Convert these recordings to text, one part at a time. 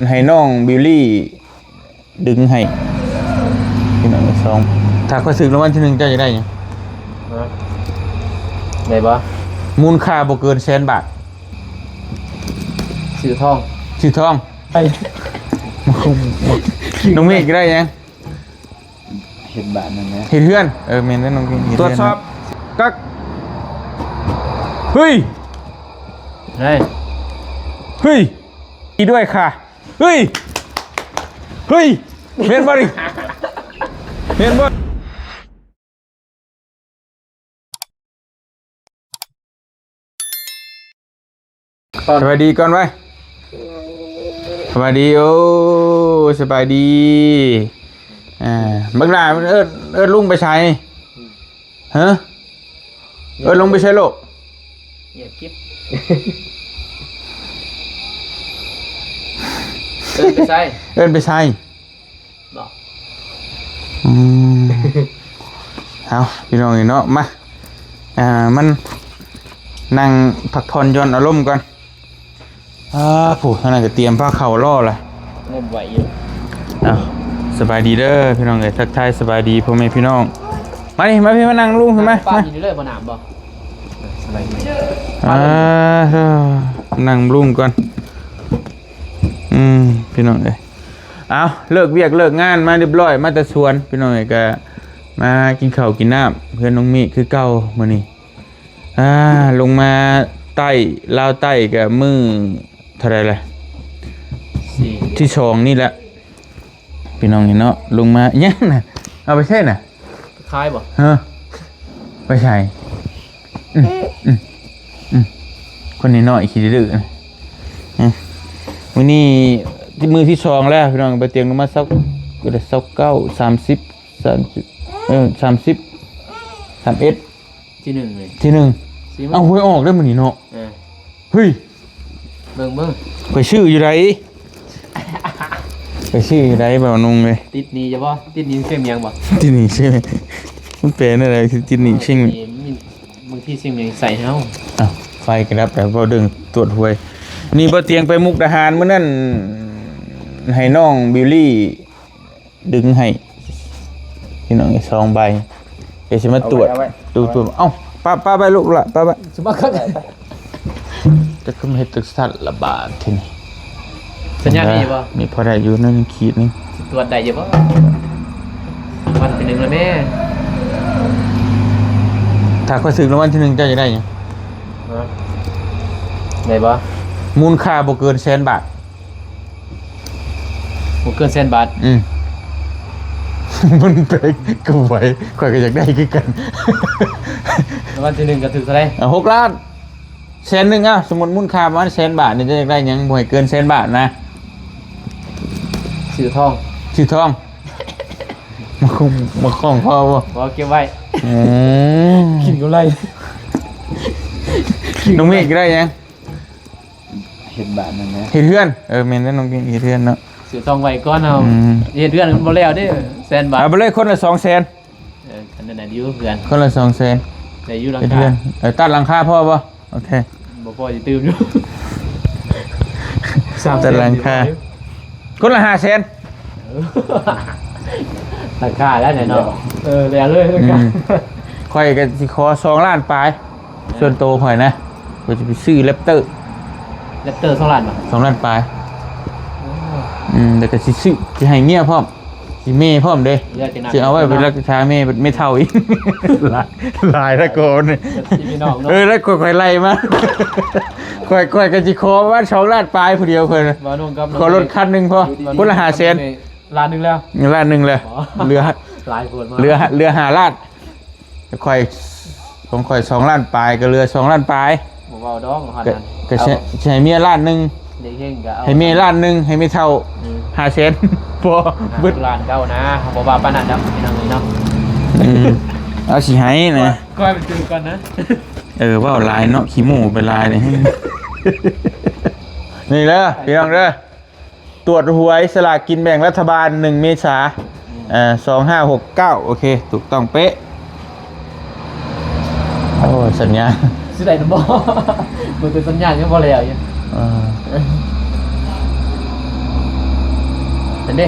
ໃຫ້ນ້ອງບິວລີດຶງໃຫ້ ພີ່ນ້ອງສອງ. ຖ້າຂ້ອຍຖືກລາງວັນທີໜຶ່ງ ເຈົ້າຈະໄດ້ຫຍັງ? ຮະ? ໄດ້ບໍ່? ມູນຄ່າບໍ່ເກີນແສນບາດ. ຊື້ທອງ. ຊື້ທອງ. ໄປ. ນ້ອງເມກຈະໄດ້ຫຍັງ? ເຮັດບ້ານນັ້ນແຫຼະ ເຮັດເຮືອນ. ເອີ ແມ່ນແລ້ວ ນ້ອງເມກເຮັດເຮືອນ. ຕວດສອບ ເນາະ ກັກ. ເຮີ້ຍ ເຮີ້ຍ ເຮີ້ຍ ດີດ້ວຍຄ່ະ. ເຮີ້ຍ ເຮີ້ຍ ແມ່ນບໍ່ນີ້? ແມ່ນບໍ່? ສະບາຍດີກ່ອນໄວ້. ສະບາຍດີ. ໂອ້ ສະບາຍດີ. ອ່າ ບັກຫຼ້າ ເອີ້ນ ເອີ້ນລຸງໄປໃສ? ຮະ? ເອີ້ນລຸງໄປໃສລູກ? ເອີ້ນໄປໃສ? ເອີ້ນໄປໃສ? ບໍ່. ອືມ ເອົາ ພີ່ນ້ອງເອີຍເນາະ ມາ ອ່າ ມັນນັ່ງພັກຜ່ອນຢ່ອນອາລົມກ່ອນ. ອ່າ ຜູ້ທາງນັ້ນກໍຕຽມພາເຂົ້າລໍລະ ງົມໄຫວຢູ່. ເອົາ ສະບາຍດີເດີພີ່ນ້ອງເອີຍ ທັກທາຍສະບາຍດີພໍ່ແມ່ພີ່ນ້ອງ. ມານີ້ ມາພີ່ ມານັ່ງລຸງ ມາ ມາ. ນີ້ເດີ ບໍ່ນ້ຳບໍ່? ສະບາຍດີ. ອ່າ ນັ່ງລຸງກ່ອນ. ອືມ ພີ່ນ້ອງເອີຍ ເອົາ ເລີກວຽກເລີກງານມາຮຽບຮ້ອຍ ມາແຕ່ສວນ ພີ່ນ້ອງເອີຍ ກະມາກິນເຂົ້າກິນນ້ຳເຮືອນນ້ອງເມກຄືເກົ່າມື້ນີ້. ອ່າ ລົງມາໃຕ້ ລາວໃຕ້ກະມື້ເທົ່າໃດລະ? ສີ່ ທີສອງນີ້ແຫຼະ ພີ່ນ້ອງເອີຍເນາະ. ລົງມາຫຍັງນະ? ເອົາໄປໃສນະ? ຂາຍບໍ່? ຮະ? ໄປໃສ? ອືມ ອືມ ອືມ ຄົນນ້ອຍໆ ຂີ້ດື້. ອືມ ມື້ນີ້ມື້ທີສອງແລ້ວ ພີ່ນ້ອງ. ບໍ່ຕຽງລົງມາຊາວ ຊາວເກົ້າ ສາມສິບ ສາມສິບ ເອີ ສາມສິບ ສາມເອັດ ທີໜຶ່ງເລີຍ ທີໜຶ່ງ. ເອົ້າ ຫວຍອອກເດ້ມື້ນີ້ເນາະ. ເອີ ເຮີ້ຍ ເບິ່ງ ເບິ່ງ ຂ້ອຍຊື້ຢູ່ໃດ ຂ້ອຍຊື້ຢູ່ໃດ ບ່າວນຸ່ງເອີຍ. ຕິດໜີ້ຢູ່ບໍ່? ຕິດໜີ້ເຊຍໝຽງບໍ່? ຕິດໜີ້ເຊຍ ມັນແປແນວໃດ ຄືຕິດໜີ້ເຊຍໝຽງ? ບາງທີເຊຍໝຽງໃສ່ເຮົາ. ອ້າວ ໄຟກະດັບແລ້ວ ເວົ້າເລື່ອງຕວດຫວຍ. ນີ້ບໍ່ຕຽງໄປມຸກດາຫານມື້ນັ້ນ ໃຫ້ນ້ອງບິວລີ ດຶງໃຫ້ ພີ່ນ້ອງ ສອງໃບ ດຽວຊິມາຕວດ ເອົາໄວ້ ເອົາໄວ້ ຕວດ ເອົາ ປະ ປະໄວ້ລູກລະ ປະໄວ້ ຊິມາຄັກ ຈະຂຶ້ນເຮັດຈັກຊັ້ນລະບາດທີນີ້. ສັນຍານມີບໍ່? ມີພໍໄດ້ຢູ່ ໜຶ່ງຂີດໜຶ່ງ. ຊິຕວດໄດ້ຢູ່ບໍ່? ວັນທີໜຶ່ງລະແມ່. ຖ້າຂ້ອຍຖືກລາງວັນທີໜຶ່ງ ເຈົ້າຈະໄດ້ຫຍັງ? ຮະ? ໄດ້ບໍ່? ມູນຄ່າບໍ່ເກີນແສນບາດ. ບໍ່ເກີນແສນບາດ. ອືມ ມັນແປກວ່າ ຂ້ອຍກໍຢາກໄດ້ຄືກັນ. ລາງວັນທີໜຶ່ງກໍຖືກເທົ່າໃດ? ອ່າ ຫົກລ້ານ ແສນໜຶ່ງ. ເອົ້າ ສົມມຸດມູນຄ່າປະມານແສນບາດນີ້ ເຈົ້າຢາກໄດ້ຫຍັງ? ບໍ່ໃຫ້ເກີນແສນບາດນະ. ຊື້ທອງ. ຊື້ທອງ. ມາຄົງ ມາຄ່ອງຄໍບໍ່? ບໍ່ ເກັບໄວ້. ອືມ ກິນກຳໄລ. ນ້ອງເມກໄດ້ຫຍັງ? ເຮັດບ້ານນັ້ນແຫຼະ ເຮັດເຮືອນ. ເອີ ແມ່ນແລ້ວ ນ້ອງເກງເຮັດເຮືອນເນາະ. ຊື້ທອງໄວ້ກ່ອນເຮົາ. ອືມ ເຮັດເຮືອນມັນບໍ່ແລ້ວເດ້ ແສນບາດ. ເອົາໄປເລີຍ ຄົນລະສອງແສນ. ເອີ ອັນນັ້ນນະ ຢູ່ເຮືອນ ຄົນລະສອງແສນ ໄດ້ຢູ່ຫຼັງຄາ. ເຮັດເຮືອນ ເອີ ຕັດຫຼັງຄາພໍບໍ່? ໂອເຄ ບໍ່ພໍຊິຕື່ມຢູ່ ສາມແສນ ຕັດຫຼັງຄາ ຄົນລະຫ້າແສນ. ເອີ ຫຼັງຄາແລ້ວເນາະ. ເອີ ແລ້ວເລີຍ. ອືມ ຂ້ອຍກໍຊິຂໍສອງລ້ານປາຍ. ສ່ວນໂຕຂ້ອຍນະ ຂ້ອຍຈະໄປຊື້ແຣັບເຕີ. ແຣັບເຕີສອງລ້ານບໍ່? ສອງລ້ານປາຍ. ໂອ້ ອືມ ແລ້ວກໍຊິຊື້ ຊິໃຫ້ເມຍພ້ອມ ຊິເມພ້ອມເດ້. ຊິເອົາໄວ້ເປັນລັກສາເມ ເມເຖົ້າອີກ. ຫຼາຍ ຫຼາຍແລ້ວກໍນີ້ ພີ່ນ້ອງເນາະ. ເອີ ແລ້ວກໍຂ້ອຍໄລ່ມາ ຂ້ອຍ ຂ້ອຍກໍຊິຂໍປະມານສອງລ້ານປາຍຜູ້ດຽວ. ຂ້ອຍຂໍລົດຄັນໜຶ່ງພໍ ຄົນລະຫ້າແສນ. ລ້ານໜຶ່ງແລ້ວ ລ້ານໜຶ່ງແລ້ວ. ອໍ ເຫຼືອ ຫຼາຍໂພດ ເຫຼືອ ເຫຼືອຫ້າລ້ານ. ຂ້ອຍ ຂອງຂ້ອຍສອງລ້ານປາຍ ກໍເຫຼືອສອງລ້ານປາຍ. ບໍ່ເວົ້າດອກ ກໍ ກໍຊິ ຊິໃຫ້ເມຍລ້ານໜຶ່ງ ເດັກເຮງກໍເອົາ ໃຫ້ເມຍລ້ານໜຶ່ງ ໃຫ້ເມເຖົ້າ ອືມ ຫ້າແສນ ພໍເບິດ. ລ້ານເກົ້ານະ ບໍ່ວ່າປານນັ້ນດອກ ພີ່ນ້ອງເອີຍເນາະ. ອືມ ເອົາ ຊິໃຫ້ນະ ຂ້ອຍໄປຊື້ກ່ອນນະ. ເອີ ເວົ້າຫຼາຍເນາະ ຂີ້ໂມ້ໄປຫຼາຍເລີຍ. ນີ້ເດີ ພີ່ນ້ອງເດີ ຕວດຫວຍສະຫຼາກກິນແບ່ງລັດຖະບານ ໜຶ່ງເມສາ ອືມ ເອີ ສອງຫ້າຫົກເກົ້າ. ໂອເຄ ຖືກຕ້ອງເປະ. ໂອ້ ສັນຍານ ຊິໄດ້ນຳບໍ່? ເບິ່ງແຕ່ສັນຍານຍັງບໍ່ແລ້ວຢູ່. ເອີ ເອີ ເດ້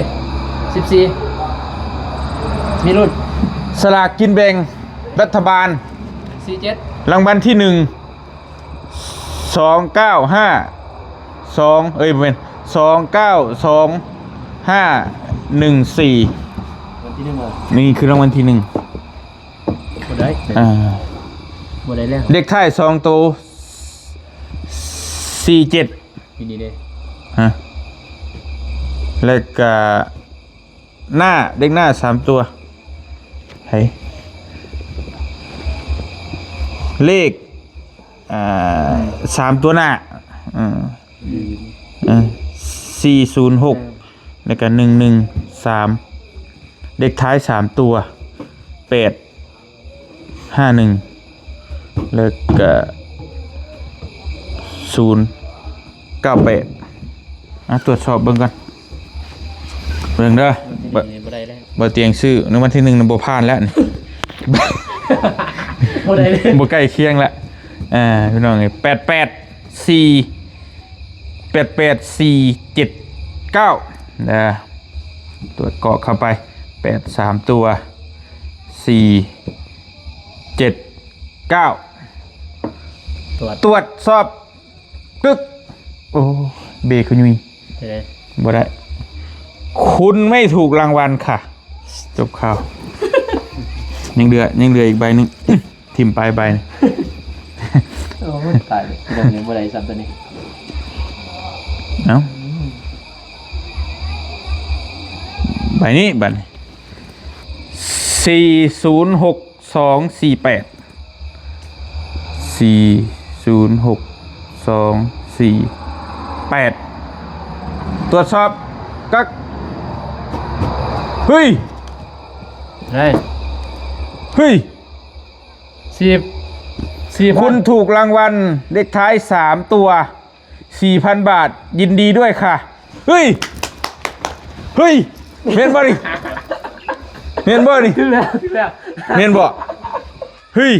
ສິບສີ່ ມີລຸ້ນ ສະຫຼາກກິນແບ່ງລັດຖະບານ ສີ່ເຈັດ ລາງວັນທີໜຶ່ງ ສອງເກົ້າຫ້າ ສອງ ເອີຍ ບໍ່ແມ່ນ ສອງເກົ້າສອງຫ້າໜຶ່ງສີ່ ວັນທີໜຶ່ງ ນີ້ຄືລາງວັນທີໜຶ່ງ ບໍ່ໄດ້ ອ່າ ບໍ່ໄດ້ແລ້ວ ເລກທ້າຍສອງໂຕ ສີ່ເຈັດ ຢູ່ນີ້ເດ້ ຮະ ແລ້ວກະ ໜ້າ ເລກໜ້າສາມຕົວ ໃຫ້ ເລກ ອ່າ ສາມຕົວໜ້າ ເອີ ເອີ ສີ່ສູນຫົກ ແລ້ວກະ ໜຶ່ງໜຶ່ງສາມ ເລກທ້າຍສາມຕົວ ແປດ ຫ້າໜຶ່ງ ແລ້ວກະ ສູນເກົ້າແປດ ອ່ະ ກວດສອບເບິ່ງກ່ອນ ເບິ່ງເດີ ບໍ່ໄດ້ແລ້ວ ບໍ່ຕຽງຊື້ ໃນວັນທີໜຶ່ງນັ້ນບໍ່ຜ່ານແລ້ວນີ້ ບໍ່ໄດ້ເລີຍ ບໍ່ໃກ້ຄຽງແລ້ວ ອ່າ ພີ່ນ້ອງເອີຍ ແປດແປດສີ່ ແປດແປດສີ່ເຈັດເກົ້າ ເດີ ກວດເກາະເຂົ້າໄປ ແປດສາມຕົວ ສີ່ເຈັດເກົ້າ ກວດ ກວດສອບ ກຶກ ໂອ້ ເບຄືຫຍຸ້ຍ ເຮັດໃດ ບໍ່ໄດ້ ຄຸນໄມ່ຖືກລາງວັນຄ່ະ ຈົບຂ່າວ ຍັງເຫຼືອ ຍັງເຫຼືອອີກໃບໜຶ່ງ ຖິ້ມໄປໃບໜຶ່ງ ໂອ້ຍ ຕາຍເລີຍ ພີ່ນ້ອງເອີຍ ບໍ່ໄດ້ຊ້ຳຕົວນີ້ ເອົ້າ ໃບນີ້ ບັດນີ້ ສີ່ສູນຫົກ ສອງສີ່ແປດ ສີ່ສູນຫົກ ສອງສີ່ແປດ ກວດສອບ ກັກ ເຮີ້ຍ ເຮີ້ຍ ເຮີ້ຍ ສິບ ສີ່ພັນ ຄຸນຖືກລາງວັນເລກທ້າຍສາມຕົວ ສີ່ພັນບາດ ຍິນດີດ້ວຍຄ່ະ ເຮີ້ຍ ເຮີ້ຍ ແມ່ນບໍ່ນີ້ ແມ່ນບໍ່ນີ້ ຖືກແລ້ວ ຖືກແລ້ວ ແມ່ນບໍ່ ເຮີ້ຍ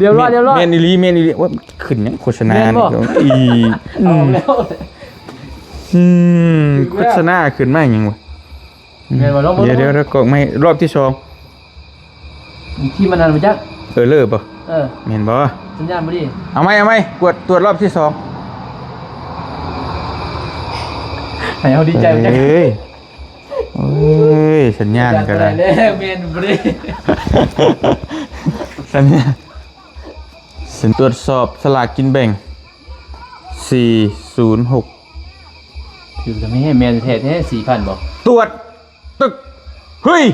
ລຽບຮ້ອຍ ລຽບຮ້ອຍ ແມ່ນອີ່ຫຼີ ແມ່ນອີ່ຫຼີ ໂອ້ຍ ຂຶ້ນຫຍັງໂຄສະນາ ແມ່ນບໍ່ ນີ້ ອີ ອືມ ອອກແລ້ວ ອືມ ໂຄສະນາຂຶ້ນມາຫຍັງວະ ແມ່ນບໍ່ ລອງເບິ່ງ ດຽວ ລອງເບິ່ງ ດຽວ ດຽວ ກອກໃໝ່ ລອບທີສອງ ທີ່ມັນນັ້ນບໍ່ຈັກ ເອີເລີບໍ່ ເອີ ແມ່ນບໍ່ ສັນຍານບໍ່ດີ ເອົາໃໝ່ ເອົາໃໝ່ ກວດ ກວດລອບທີສອງ ໃຫ້ເຮົາດີໃຈບໍ່ຈັກ ເອີຍ ໂອ້ຍ ສັນຍານກໍໄດ້ ແມ່ນບໍ່ດີ ສັນຍານ ສັນ ກວດສອບສະຫຼາກກິນແບ່ງ ສີ່ສູນຫົກ ຖືກແລ້ວແມ່ ແມ່ນແທ້ໆ ສີ່ພັນບໍ່ ກວດ ຕຶກ ເຮີ້ຍ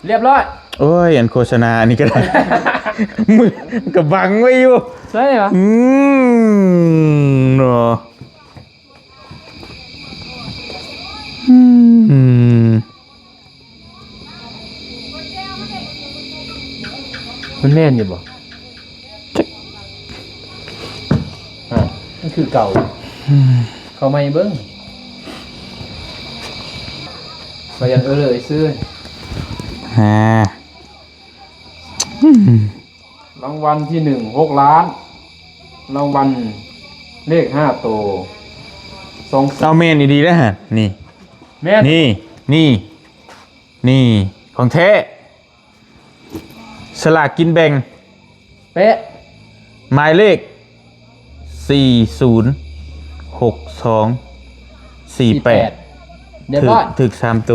ລຽບຮ້ອຍ ໂອ້ຍ ອັນໂຄສະນາອັນນີ້ກໍໄດ້ ມືກໍບັງໄວ້ຢູ່ ໃຊ່ຫວາ ອືມ ເນາະ ອືມ ມັນແມ່ນຢູ່ບໍ່? ຈັກ ອ່ະ ມັນຄືເກົ່າ ອືມ ເຂົ້າໃໝ່ເບິ່ງ ກໍຍັງເອີເລີຊື່ ຮາ ອືມ ລາງວັນທີໜຶ່ງ ຫົກລ້ານ ລາງວັນເລກຫ້າໂຕ ສອງ ເອົາແມ່ນອີ່ຫຼີເດ້ຫັ້ນ ນີ້ ແມ່ນ ນີ້ ນີ້ ນີ້ ຂອງແທ້ ສະຫຼາກກິນແບ່ງ ເປະ ໝາຍເລກ ສີ່ສູນຫົກສອງສີ່ແປດ ສີ່ແປດ ຮຽບຮ້ອຍ ຖືກສາມໂຕ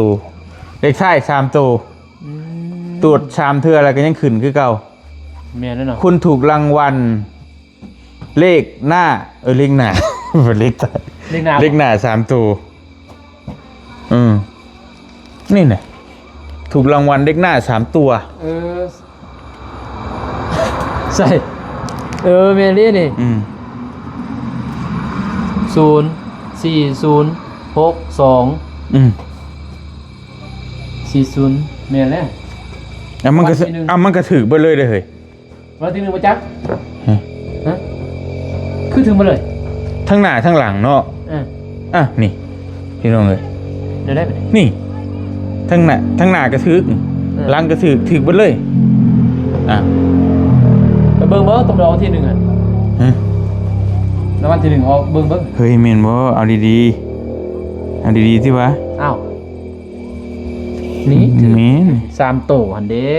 ເລກທ້າຍສາມໂຕ ອືມ ກວດສາມເທື່ອແລ້ວກໍຍັງຂຶ້ນຄືເກົ່າ ແມ່ນແລ້ວເນາະ ຄຸນຖືກລາງວັນ ເລກໜ້າ ເອີ ເລກໜ້າ ເລກ ເລກໜ້າ ເລກໜ້າສາມໂຕ ເອີ ນີ້ນະ ຖືກລາງວັນເລກໜ້າສາມຕົວ ເອີ ໃຊ່ ເອີ ແມ່ນເດ້ນີ້ ອືມ ສູນສີ່ສູນຫົກສອງ ອືມ ສີ່ສູນ ແມ່ນແລ້ວ ເອົາ ມັນກໍ ວັນທີໜຶ່ງ ເອົາ ມັນກໍຖືກເບິດເລີຍເດ້ເຮີ້ຍ ວັນທີໜຶ່ງບໍ່ຈັກ ຮະ ຮະ ຄືຖືກໝົດເລີຍ ທັງໜ້າທັງຫຼັງເນາະ ເອີ ອ່ະ ນີ້ ພີ່ນ້ອງເອີຍ ໄດ້ໄດ້ປະນີ້ ນີ້ ທັງໜ້າ ທັງໜ້າກໍຖືກ ເອີ ຫຼັງກໍຖືກ ຖືກເບິດເລີຍ ອ່ະ ໄປເບິ່ງເບິ່ງ ຕ້ອງໄດ້ອອກວັນທີໜຶ່ງ ອ່ະ ຮະ ລາງວັນທີໜຶ່ງອອກ ເບິ່ງເບິ່ງ ເຮີ້ຍ ແມ່ນບໍ່? ເອົາດີໆ ເອົາດີໆ ຕິວະ ອ້າວ ນີ້ ແມ່ນ ສາມໂຕຫັ້ນເດ້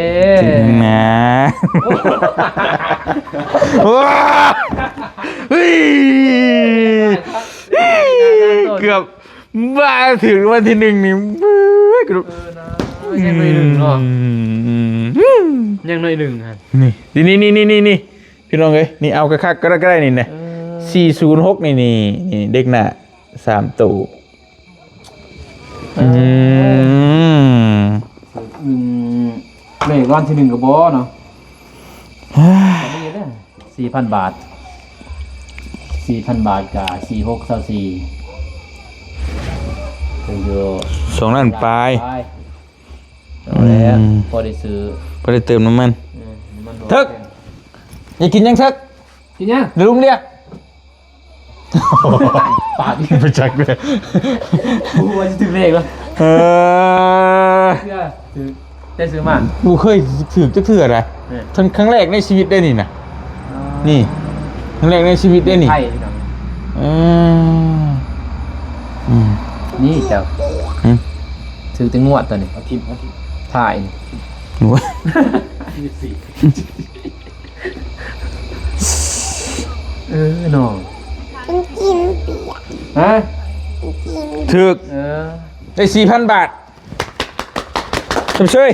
ນະ ໂອ້ ເຮີ້ຍ ເກືອບ ບ້າ ຖືກລາງວັນທີໜຶ່ງນີ້ ເອີ ນະ ຍັງໜ້ອຍໜຶ່ງເນາະ ອືມ ຍັງໜ້ອຍໜຶ່ງຫັ້ນ ນີ້ ນີ້ ພີ່ນ້ອງເອີຍ ນີ້ເອົາຄັກໆກໍໄດ້ ກໍໄດ້ນີ້ນະ ເອີ ສີ່ສູນຫົກ ນີ້ ນີ້ ນີ້ ເດັກໜ້າສາມໂຕ ເອີ ອືມ ອືມ ເລກລາງວັນທີໜຶ່ງກໍບໍ່ເນາະ ອັນນີ້ເດ້ ສີ່ພັນບາດ ສີ່ພັນບາດກະ ສີ່ຫົກ ຊາວສີ່ ເປັນຢູ່ ສອງລ້ານປາຍ ປາຍ ເອົາແລ້ວ ອືມ ພໍໄດ້ຊື້ ພໍໄດ້ເຕີມນ້ຳມັນ ເອີ ນ້ຳມັນ ເຖິກ ຢາກກິນຫຍັງເຖິກ ກິນຫຍັງ ເດີລຸງລຽກ ປາກ ບໍ່ຈັກເລີຍ ບໍ່ຮູ້ວ່າຊິຖືກເລກບໍ່ ເອີ ເທື່ອ ຖືກ ແຕ່ຊື້ມາ ບໍ່ເຄີຍຖືກຈັກເທື່ອໃດ໋ ເອີ ຄັ້ງ ຄັ້ງແລກໃນຊີວິດເດ້ນີ້ນະ ອໍ ນີ້ ຄັ້ງແລກໃນຊີວິດເດ້ນີ້ ເອີ ອືມ ນີ້ເຈົ້າ ຫຶ ຖືກແຕ່ງວດຕົວນີ້ ເອົາຖິ້ມ ເອົາຖິ້ມ ຖ່າຍນີ້ ໂອ້ຍ ເອີ ນ້ອງ ມັນກິນເບຍ ຮະ ມັນກິນ ຖືກ ເອີ ໄດ້ສີ່ພັນບາດ ຊົມເຊີຍ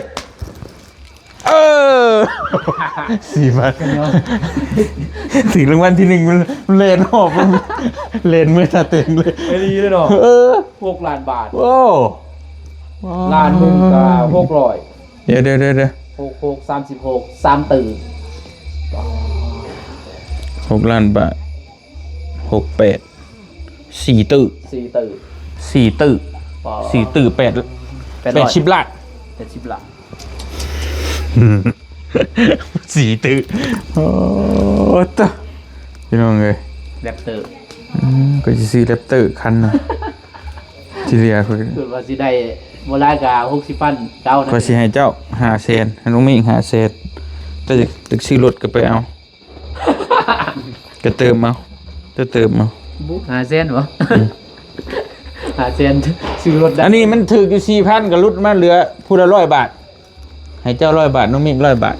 ເອີ ສີ່ພັນ ຖືກລາງວັນທີໜຶ່ງ ມັນແລ່ນຮອບ ແລ່ນເມືອຕາເຕັງເລີຍ ເອີ ດີເລີຍເນາະ ເອີ ຫົກລ້ານບາດ ໂອ້ ລ້ານໜຶ່ງກະຫົກຮ້ອຍ ດຽວ ດຽວ ດຽວ ດຽວ ຫົກຫົກ ສາມສິບຫົກ ສາມຕື້ ຫົກລ້ານບາດ ຫົກແປດ ສີ່ຕື້ ສີ່ຕື້ ສີ່ຕື້ ປາ ສີ່ຕື້ ແປດ ແປດຮ້ອຍ ແປດສິບລ້ານ ແປດສິບລ້ານ ສີ່ຕື້ ໂອ້ຕະ ພີ່ນ້ອງເອີຍ ແຣັບເຕີ ອືມ ກໍຊິຊື້ແຣັບເຕີຄັນໜຶ່ງ ທີ່ເຫຼືອຂ້ອຍ ຄິດວ່າຊິໄດ້ບໍ່ຫຼາຍກະຫົກສິບພັນ ເຈົ້ານະ ຂ້ອຍຊິໃຫ້ເຈົ້າຫ້າແສນ ໃຫ້ນ້ອງມິກຫ້າແສນ ແຕ່ຢາກ ຢາກຊື້ລົດກໍໄປເອົາ ກໍເຕີມເອົາ ເຈົ້າເຕີມເອົາ ບຸ ຫ້າແສນບໍ່? ອືມ ຫ້າແສນ ຊື້ລົດໄດ້ ອັນນີ້ມັນຖືກຢູ່ສີ່ພັນ ກໍຫຼຸດມາເຫຼືອຜູ້ລະຮ້ອຍບາດ ໃຫ້ເຈົ້າຮ້ອຍບາດ ນ້ອງມິກຮ້ອຍບາດ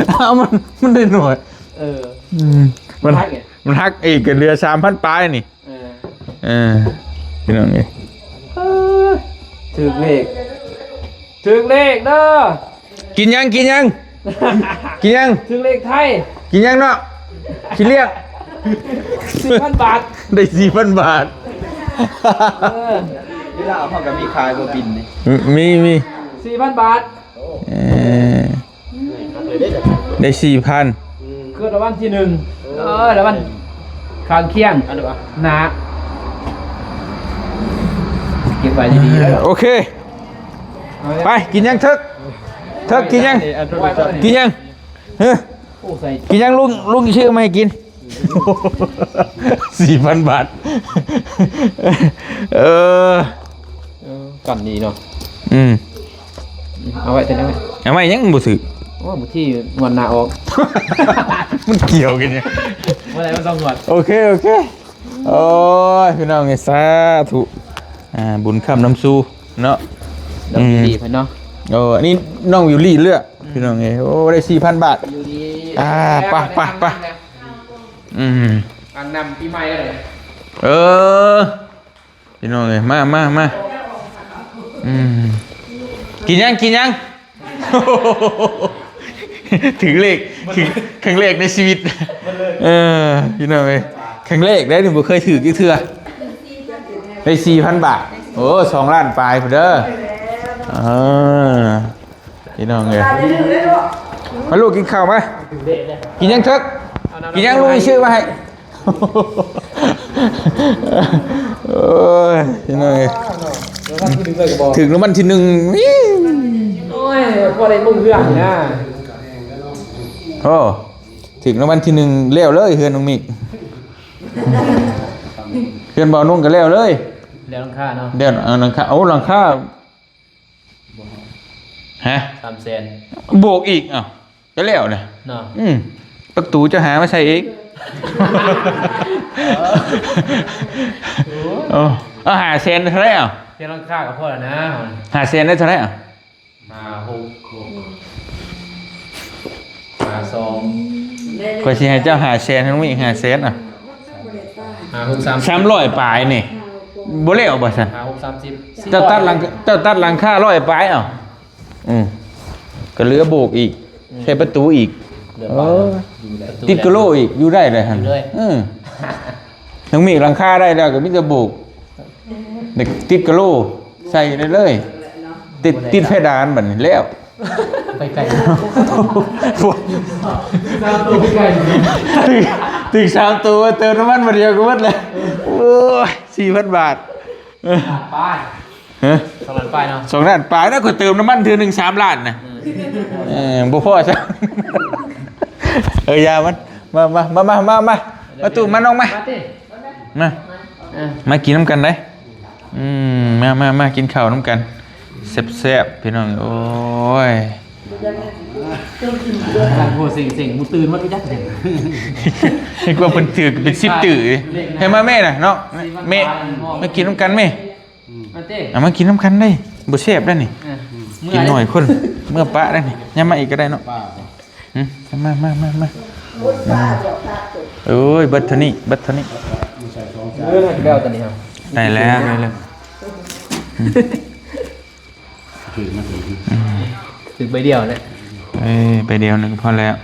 ເອົາ ມັນ ມັນໄດ້ໜ້ອຍ ເອີ ອືມ ມັນ ມັນຫັກອີກ ກໍເຫຼືອສາມພັນປາຍນີ້ ເອີ ເອີ ພີ່ນ້ອງເອີຍ ເອີ ຖືກເລກ ຖືກເລກເດີ ກິນຫຍັງ ກິນຫຍັງ ກິນຫຍັງ ຖືກເລກໄທ ກິນຫຍັງເນາະ ຊິລ້ຽງ ສີ່ພັນບາດ ໄດ້ສີ່ພັນບາດ ເອີ ເວລາເຮົາກໍມີຂາຍບໍ່ບິນນີ້ ມີ ມີ ສີ່ພັນບາດ ເອີ ໄດ້ສີ່ພັນ ອືມ ຄືລາງວັນທີໜຶ່ງ ເອີ ລາງວັນຂ້າງຄຽງ ອັນນີ້ຫວາ ໜ້າ ເກັບໄວ້ດີໆ ໂອເຄ ເອົາເລີຍ ໄປ ກິນຫຍັງເຖິກ ເຖິກ ກິນຫຍັງ ກິນຫຍັງ ຮະ ໂອ້ ໃສ່ ກິນຫຍັງ ລຸງ ລຸງຊື້ມາໃຫ້ກິນ ສີ່ພັນບາດ ເອີ ເອີ ກັນດີເນາະ ອືມ ເອົາໄວ້ ເອົາໄວ້ ເອົາໄວ້ຫຍັງ ມັນບໍ່ຖືກ ໂອ້ ບາງທີງວດໜ້າອອກ ມັນກ່ຽວກັນຫຍັງ ບໍ່ໄດ້ມາສອງງວດ ໂອເຄ ໂອເຄ ໂອ້ຍ ພີ່ນ້ອງເອີຍ ສາທຸ ອ່າ ບຸນຄ້ຳນຳສູ່ເນາະ ນ້ອງ ອືມ ວິວລີເພິ່ນເນາະ ໂອ້ ອັນນີ້ນ້ອງວິວລີເລືອກ ອືມ ພີ່ນ້ອງເອີຍ ໂອ້ ໄດ້ສີ່ພັນບາດ ຢູ່ດີ ອ່າ ໄປ ໄປ ໄປ ອືມ ອ່າງນ້ຳປີໃໝ່ເລີຍ ເອີ ພີ່ນ້ອງເອີຍ ມາ ມາ ມາ ອືມ ກິນຫຍັງ ກິນຫຍັງ ຖືກເລກ ຖືກ ຄັ້ງແລກໃນຊີວິດ ເອີ ພີ່ນ້ອງເອີຍ ຄັ້ງແລກໄດ໋ນີ້ ບໍ່ເຄີຍຖືກຈັກເທື່ອ ໄດ້ສີ່ພັນບາດ ໂອ້ ສອງລ້ານປາຍພຸ້ນເດີ ເອີ ພີ່ນ້ອງເອີຍ ມາລູກ ກິນເຂົ້າມາ ກິນຫຍັງເຖິກ ກິນຫຍັງ ລຸງຊິຊື້ມາໃຫ້ ໂອ້ຍ ພີ່ນ້ອງເອີຍ ຖືກລາງວັນທີໜຶ່ງ ໂອ້ຍ ພໍໄດ້ມຸງເຮືອນນະ ໂອ້ ຖືກລາງວັນທີໜຶ່ງແລ້ວເລີຍ ເຮືອນນ້ອງມິກ ເຮືອນບ່າວນຸ່ງກໍແລ້ວເລີຍ ແລ້ວຫຼັງຄາເນາະ ແລ້ວ ເອົາ ຫຼັງຄາ ໂອ້ ຫຼັງຄາ ຮະ ສາມແສນ ບວກອີກ ເອົ້າ ກໍແລ້ວນະ ເນາະ ອືມ ປະຕູຈະຫາມາໃສ່ອີກ ເອີ ເອົາ ເອົາຫ້າແສນເທົ່າໃດເອົາ? ເຮັດຫຼັງຄາກໍພໍແລ້ວນະ. ຫ້າແສນໄດ້ເທົ່າໃດເອົາ? ຫ້າ ຫົກ ຫ້າ ສອງ ຂ້ອຍຊິໃຫ້ເຈົ້າຫ້າແສນ ໃຫ້ນ້ອງມີອີກຫ້າແສນ ອ່ະ ຫ້າ ຫົກ ສາມ ສາມຮ້ອຍປາຍນີ້ ບໍ່ແລ້ວບໍ່ຊັ້ນ? ຫ້າ ຫົກ ສາມສິບ ເຈົ້າຕັດຫຼັງ ເຈົ້າຕັດຫຼັງຄາຮ້ອຍປາຍ ເອົາ ອື ກໍເຫຼືອໂບກອີກ ອື ໃສ່ປະຕູອີກ ເຫຼືອ ເອີ ປາຍ ຕິດກະໂຫຼອີກ ຢູ່ໄດ້ເລີຍຫັ້ນ ຢູ່ເລີຍ ເອີ ນ້ອງມີກຫຼັງຄາໄດ້ແລ້ວ ກໍມີແຕ່ໂບກ ຕິດກະໂຫຼໃສ່ໄດ້ເລີຍ ຕິດ ຕິດເພດານບັດນີ້ແລ້ວ ໄປໄກ ສາມໂຕໄປໄກ ຖືກ ຖືກສາມໂຕ ເຕີມນ້ຳມັນບາດດຽວກໍໝົດແລ້ວ ໂອ້ຍ ສີ່ພັນບາດ ປາຍ ຮະ ສອງລ້ານປາຍເນາະ ສອງລ້ານປາຍ ແລ້ວຂ້ອຍເຕີມນ້ຳມັນເທື່ອໜຶ່ງສາມລ້ານນະ ເອີ ບໍ່ພໍຊະ ເອີ ຢ່າມັນ ມາ ມາ ມາ ມາ ມາ ມາ ມາຕູ້ ມານ້ອງ ມາ ມາຕິ ມາ ເອີ ມາກິນນຳກັນເດ້ ອືມ ມາ ມາ ມາກິນເຂົ້ານຳກັນ ແຊບໆ ພີ່ນ້ອງ ໂອ້ຍ ໂອ້ ເສັງໆ ໝູ່ຕື່ນໝົດຈັກ ເຫັນວ່າເພິ່ນຖືກເປັນສິບຕື້ ໃຫ້ມາແມ່ນະເນາະ ແມ່ ມາກິນນຳກັນແມ່ ອືມ ມາຕິ ເອົາມາກິນນຳກັນເດ້ ບໍ່ແຊບໄດ໋ນີ້ ເອີ ກິນໜ້ອຍຄົນ ເມືອປະໄດ໋ນີ້ ຍາມມາອີກກໍໄດ້ເນາະ ອືມ ມາ ມາ ມາ ມາ ໂອ້ຍ ເບິດເທົ່ານີ້ ເບິດເທົ່ານີ້ ເອີ ໄດ້ແລ້ວຕອນນີ້ ໄດ້ແລ້ວ ໄດ້ແລ້ວ ຖືກມາຖືກ ອືມ ຖືກໃບດຽວແຫຼະ ເອີ ໃບດຽວໜຶ່ງກໍພໍແລ້ວ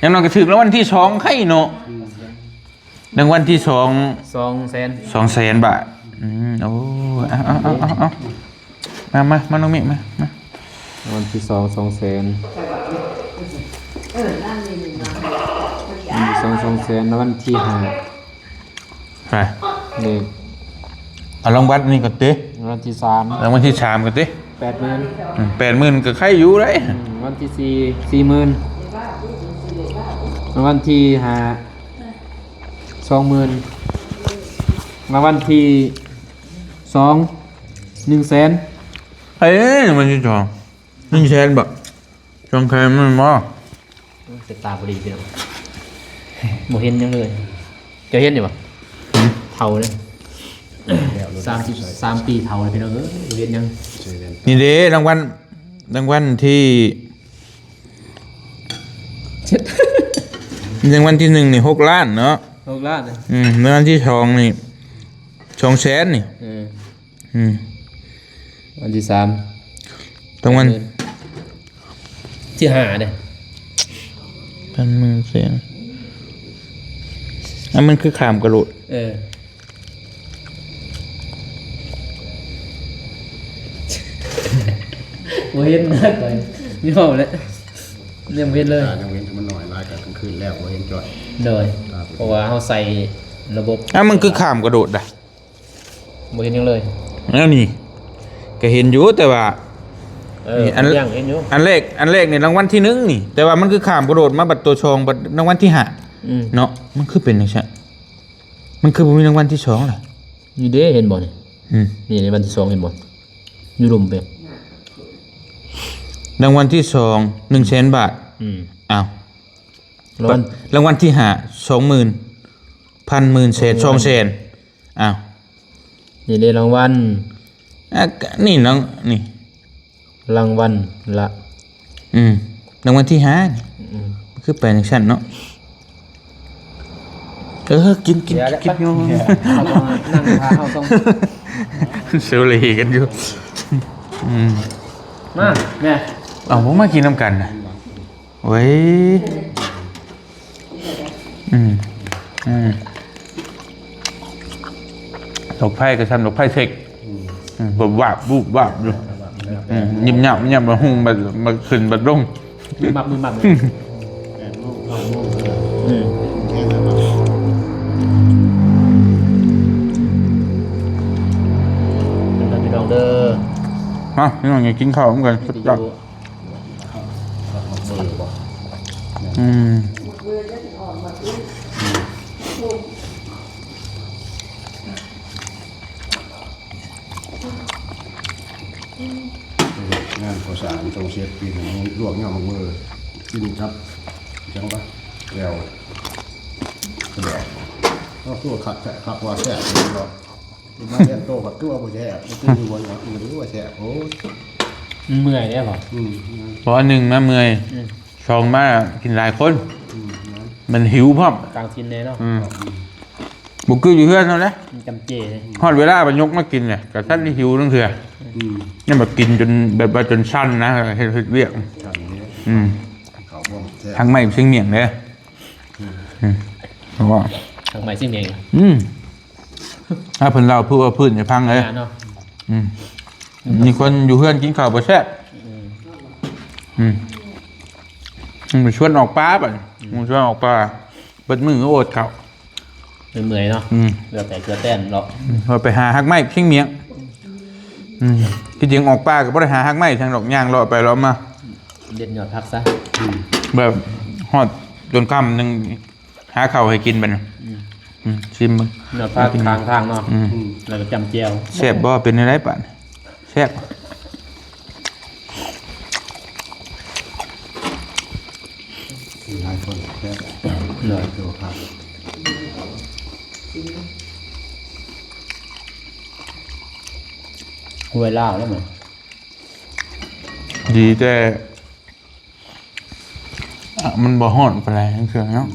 ຢ່າງໜ້ອຍກໍຖືກລາງວັນທີສອງໄຄເນາະ ອືມ ລາງວັນທີສອງ ສອງແສນ ສອງແສນບາດ ອືມ ໂອ້ ເອົາ ເອົາ ເອົາ ເອົາ ເອົາ ມາ ມາ ມາ ນ້ອງມິ ມາ ມາ ລາງວັນທີສອງ ສອງແສນ ລາງວັນທີສອງ ສອງແສນ ລາງວັນທີຫ້າ ໃຊ່ ເລກ ເອົາລາງວັນນີ້ກ່ອນຕິ ລາງວັນທີສາມ ລາງວັນທີສາມກ່ອນຕິ ແປດໝື່ນ ອືມ ແປດໝື່ນກໍໄຄຢູ່ເດ້ ອືມ ລາງວັນທີສີ່ ສີ່ໝື່ນ ລາງວັນທີຫ້າ ສອງໝື່ນ ລາງວັນທີສອງ ໜຶ່ງແສນ ເອີ ລາງວັນທີສອງ ໜຶ່ງແສນບໍ? ສອງແສນແມ່ນບໍ່? ໂອ້ຍ ສາຍຕາບໍ່ດີພີ່ນ້ອງ ບໍ່ເຫັນຫຍັງເລີຍ ເຈົ້າເຫັນຢູ່ບໍ່? ຫືມ ເຖົ້າເລີຍ ສາມສິບສາມປີເຖົ້າເລີຍພີ່ນ້ອງເອີຍ ບໍ່ເຫັນຫຍັງ ນີ້ເດ້ ລາງວັນ ລາງວັນທີ ເຈັດ ລາງວັນທີໜຶ່ງນີ້ຫົກລ້ານເນາະ ຫົກລ້ານ ອືມ ລາງວັນທີສອງນີ້ສອງແສນນີ້ ເອີ ອືມ ວັນທີສາມ ລາງວັນທີຫ້າເດ້ ພັນໝື່ນແສນ ອັນມັນຄືຂ້າມກະໂດດ ເອີ ບໍ່ເຫັນນະ ຂ້ອຍຍອມແຫຼະ ຍັງບໍ່ເຫັນເລີຍ ຕາຍັງເຫັນ ມັນໜ້ອຍຫຼາຍກໍກາງຄືນແລ້ວ ບໍ່ເຫັນຈ້ອຍ ໂດຍ ຕາບໍ່ເຫັນ ເພາະວ່າເຮົາໃສ່ລະບົບ ອັນມັນຄືຂ້າມກະໂດດໄດ໋ ບໍ່ເຫັນຫຍັງເລີຍ ແນວນີ້ກໍເຫັນຢູ່ ແຕ່ວ່າ ເອີ ອັນ ເຫັນຢູ່ ອັນແລກ ອັນແລກນີ້ລາງວັນທີໜຶ່ງນີ້ ແຕ່ວ່າມັນຄືຂ້າມກະໂດດມາບັດໂຕສອງ ບັດລາງວັນທີຫ້າ ອືມ ເນາະ ມັນຄືເປັນຈັ່ງຊັ້ນ ມັນຄືບໍ່ມີລາງວັນທີສອງລະ ນີ້ເດ້ ເຫັນບໍ່ນີ້ ອືມ ນີ້ລາງວັນທີສອງ ເຫັນບໍ່ ຢູ່ລຸ່ມເປ ລາງວັນທີສອງ ໜຶ່ງແສນບາດ ອືມ ອ້າວ ລາງວັນ ລາງວັນທີຫ້າ ສອງໝື່ນ ພັນ ໝື່ນ ແສນ ສອງແສນ ອ້າວ ນີ້ເດ້ລາງວັນ ອ່ະ ນີ້ລາງ ນີ້ ລາງວັນລະ ອືມ ລາງວັນທີຫ້າ ອືມ ຄືໄປຈັ່ງຊັ້ນເນາະ ເອີ ກິນ ກິນ ກິນ ກິນ ເຮົາຕ້ອງນັ່ງຖ້າ ເຮົາຕ້ອງສູເລກັນຢູ່ ອືມ ມາແມ່ ເອົາ ບໍ່ມາກິນນຳກັນນະ ໂອ້ຍ ອືມ ອືມ ດອກໄຟກໍຊ່ຳດອກໄຟເທັກ ອືມ ອືມ ວາບວາບ ວາບວາບຢູ່ ອືມ ຍິບຍັບຍິບຍັບ ມາຫຸ່ງ ມາ ມາຂຶ້ນ ມາລົງ ມຶບມັບ ມຶບມັບ ອືມ ອືມ ເດີ ພີ່ນ້ອງເດີ ມາ ພີ່ນ້ອງກິນເຂົ້ານຳກັນ ອືມ ງານກໍ່ສ້າງຕ້ອງເສັດປີໜຶ່ງ ລວກຍອດໝາກເມີ ກິນກັບຫຍັງວະ ແຈ່ວປາແດກ ເອົາ ຄືວ່າຄັກແທ້ ຄັກວ່າແຊບເນາະ. ມາຮຽນໂຕບັກຕົວະບໍ່ແຊບ ບໍ່ຄືຢູ່ບ່ອນອື່ນ ໂອ້ ແຊບໂພດ ມັນເມື່ອຍເດ້ພໍ່. ອືມ ເພາະວ່າໜຶ່ງມາເມື່ອຍ ອືມ ສອງມາກິນຫຼາຍຄົນ ອືມ ມັນຫິວພ້ອມ ຕ່າງຖິ່ນແດ່ເນາະ. ອືມ ບໍ່ຄືຢູ່ເຮືອນເຮົາເດ້ ມັນຈຳເຈເດ້ ຮອດເວລາມາຍົກມາກິນແຫຼະ ກະທັນໄດ້ຫິວຈັ່ງເທື່ອ. ອືມ ຍັງແບບກິນຈົນແບບວ່າຈົນຊັນນະ ເຮັດ ເຮັດວຽກ. ອືມ ເຂົ້າພວກແຊບ ທັງໄມ້ຊຽງໝ້ຽງເດ້. ອືມ ອືມ ທັງໄມ້ຊຽງໝ້ຽງ. ອືມ ຖ້າເພິ່ນເລົ່າເພື່ອພື້ນໃຫ້ຟັງເດ້. ເນາະ ອືມ ມີຄົນຢູ່ເຮືອນກິນເຂົ້າບໍ່ແຊບ. ອືມ ອືມ ມັນຊວນອອກປ່າບັດນີ້ ອືມ ມັນຊວນອອກປ່າ ເບິດມື້ກໍອົດເຂົ້າ ເມື່ອຍເນາະ. ອືມ ເຫຼືອແຕ່ເກືອແຕນເນາະ. ອືມ ວ່າໄປຫາຮາກໄມ້ຊຽງໝ້ຽງ. ອືມ ທີ່ຈິງອອກປ່າກໍບໍ່ໄດ້ຫາຮາກໄມ້ທາງດອກ ຍ່າງເລາະໄປເລາະມາ ເດັດຍອດຜັກຊະ. ອືມ ແບບຮອດຈົນຄ່ຳຈັ່ງຫາເຂົ້າໃຫ້ກິນບັດນີ້. ອືມ ອືມ ຊີມເບິ່ງ ຍອດຜັກຂ້າງທາງເນາະ. ອືມ ອືມ ແລ້ວກໍຈ້ຳແຈ່ວ. ແຊບບໍ່? ເປັນແນວໃດປານ? ແຊບ ຫຼາຍຄົນແຊບ ເນາະ ໂຕຜັກ ຫ້ວຍລາວແລ້ວມັນ ດີແຕ່ ອະ ມັນບໍ່ຮ້ອນປານໃດ ເທື່ອເນາະ.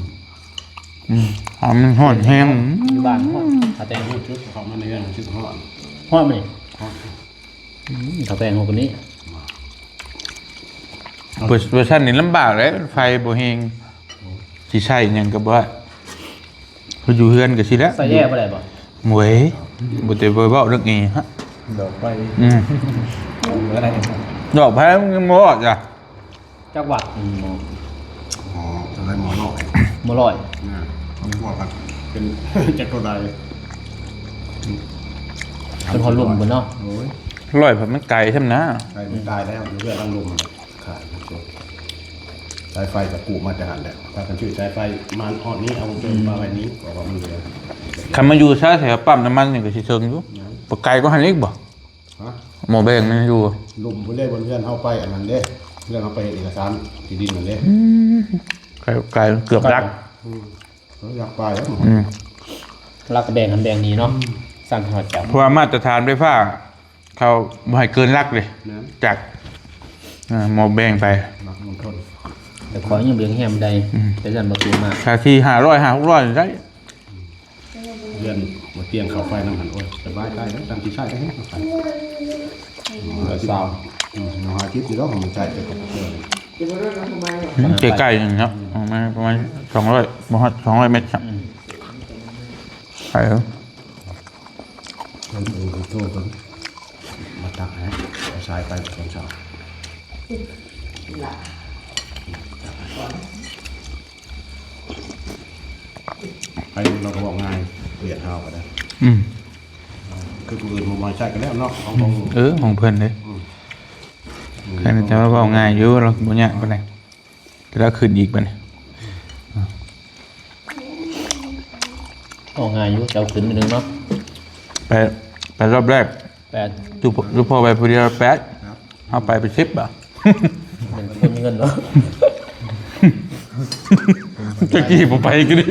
ອືມ ອືມ ຖ້າມັນຮ້ອນແຮງ ຢູ່ບ້ານຮ້ອນ ຖ້າແຕ່ງຮູບຈຸດເຂົ້າມາໃນເຮືອນ ຮູ້ສຶກຮ້ອນ ຮ້ອນບໍ່ນີ້? ຮ້ອນ. ອືມ ຖ້າແຕ່ງຮູບນີ້ ເວີ ເວີຊັນນີ້ລຳບາກເດ້ ໄຟບໍ່ແຮງ ຊິໃຊ້ຫຍັງກໍບໍ່ໄດ້. ເພິ່ນຢູ່ເຮືອນກໍຊິແລ້ວ ໃສ່ແອບໍ່ໄດ້ບໍ່? ໂອ້ຍ ບໍ່ແຕ່ເວົ້າເລື່ອງແອຮະ ດອກໄຟ. ອືມ ເອີ ໄດ້ ດອກໄຟມັນບໍ່ຮອດຈ້ະ ຈັກວັດ? ໝໍ ອໍ ເທົ່າໃດ? ໝໍຮ້ອຍ ໝໍຮ້ອຍ ນະ ຄອບຄົວກັນເປັນຈັກເທົ່າໃດ? ເປັນຮອດລຸ່ມພຸ້ນເນາະ. ໂອ້ຍ ຮ້ອຍ ມັນໄກຊ່ຳນະ ໄກ ມັນຕາຍແລ້ວ ຢູ່ເຮືອນຫຼັງລຸ່ມ. ຂາຍ ສາຍໄຟກໍກູ້ມາແຕ່ຫັ້ນແຫຼະ ພາກັນຊື້ສາຍໄຟມາຮອດນີ້ ເອົາວງຈົນມາໄວ້ນີ້ ເພາະວ່າມັນເຫຼືອ. ຄັນມາຢູ່ຊະແຖວປ້ຳນ້ຳມັນນີ້ກໍຊິເຖິງຢູ່ ບໍ່ໄກກວ່າຫັ້ນອີກບໍ່? ຮະ? ໝໍແບງນີ້ຢູ່ລຸ່ມພຸ້ນເດ້ ບ່ອນເຮືອນເຮົາໄປອັນນັ້ນເດ້ ເຮືອນເຮົາໄປເຮັດເອກະສານທີ່ດິນນັ້ນເດ້. ອືມ ໄກ ໄກ ເກືອບຫຼັກ. ອືມ ຫຼັກປາຍແລ້ວ. ອືມ ຫຼັກແບ່ງຫັ້ນແບ່ງນີ້ເນາະ. ອືມ ສັ່ງຮອດເຈົ້າ ເພາະວ່າມາດຕະຖານໄຟຟ້າ ເຂົາບໍ່ໃຫ້ເກີນຫຼັກເດ້. ແມ່ນ ຈາກ ເອີ ໝໍແບງໄປ ຫຼັກມົນທົນ ແຕ່ຂ້ອຍຍັງບໍ່ຢາກແຮມໃດ. ອືມ ແຕ່ຊັ້ນບໍ່ສູງມາ ຖ້າສີ່ຫ້າຮ້ອຍ ຫ້າຫົກຮ້ອຍໄດ້. ເຮືອນບໍ່ຕຽງເຂົ້າໄຟນຳຫັ້ນ ໂອ້ຍ ສະບາຍໃຈແລ້ວ ຕັ້ງທີ່ໃຊ້ໄດ້ເຮັດໄປ. ເອີ ຊາວ ອືມ ເຮົາຫາກິນຢູ່ດອກ ມັນໃຊ້ໄປກັບເພື່ອນ. ອືມ ໃກ້ໆ ນີ້ເນາະ ປະມານ ປະມານສອງຮ້ອຍ ບໍ່ຮອດສອງຮ້ອຍແມັດ. ອືມ ໄປເອີ. ເພິ່ນ ເອີ ໂທເພິ່ນມາຕັກໃຫ້ ເອົາສາຍໄຟໄປຕອນເຊົ້າ. ໄປ ເຮົາກໍເວົ້າງ່າຍ ວຽດເຮົາກໍໄດ້. ອືມ ຄືຜູ້ອື່ນບໍ່ມາໃຊ້ກໍແລ້ວເນາະ ຂອງ ຂອງ ເອີ ຂອງເພິ່ນເດ້. ອືມ ແຕ່ວ່າເວົ້າງ່າຍຢູ່ ລາວບໍ່ຍາກປານໃດ. ແລ້ວຂຶ້ນອີກບັດນີ້ ອອກງ່າຍຢູ່ ເຈົ້າຂຶ້ນໜ້ອຍໜຶ່ງເນາະ. ໄປ ໄປຮອບແລກ ແປດ ຈຸ ຈຸພໍ່ໄປຜູ້ດຽວແປດ ເຮົາໄປເປັນສິບບໍ? ບໍ່ມີເງິນບໍ? ແຕ່ກີ້ບໍ່ໄປກໍດີ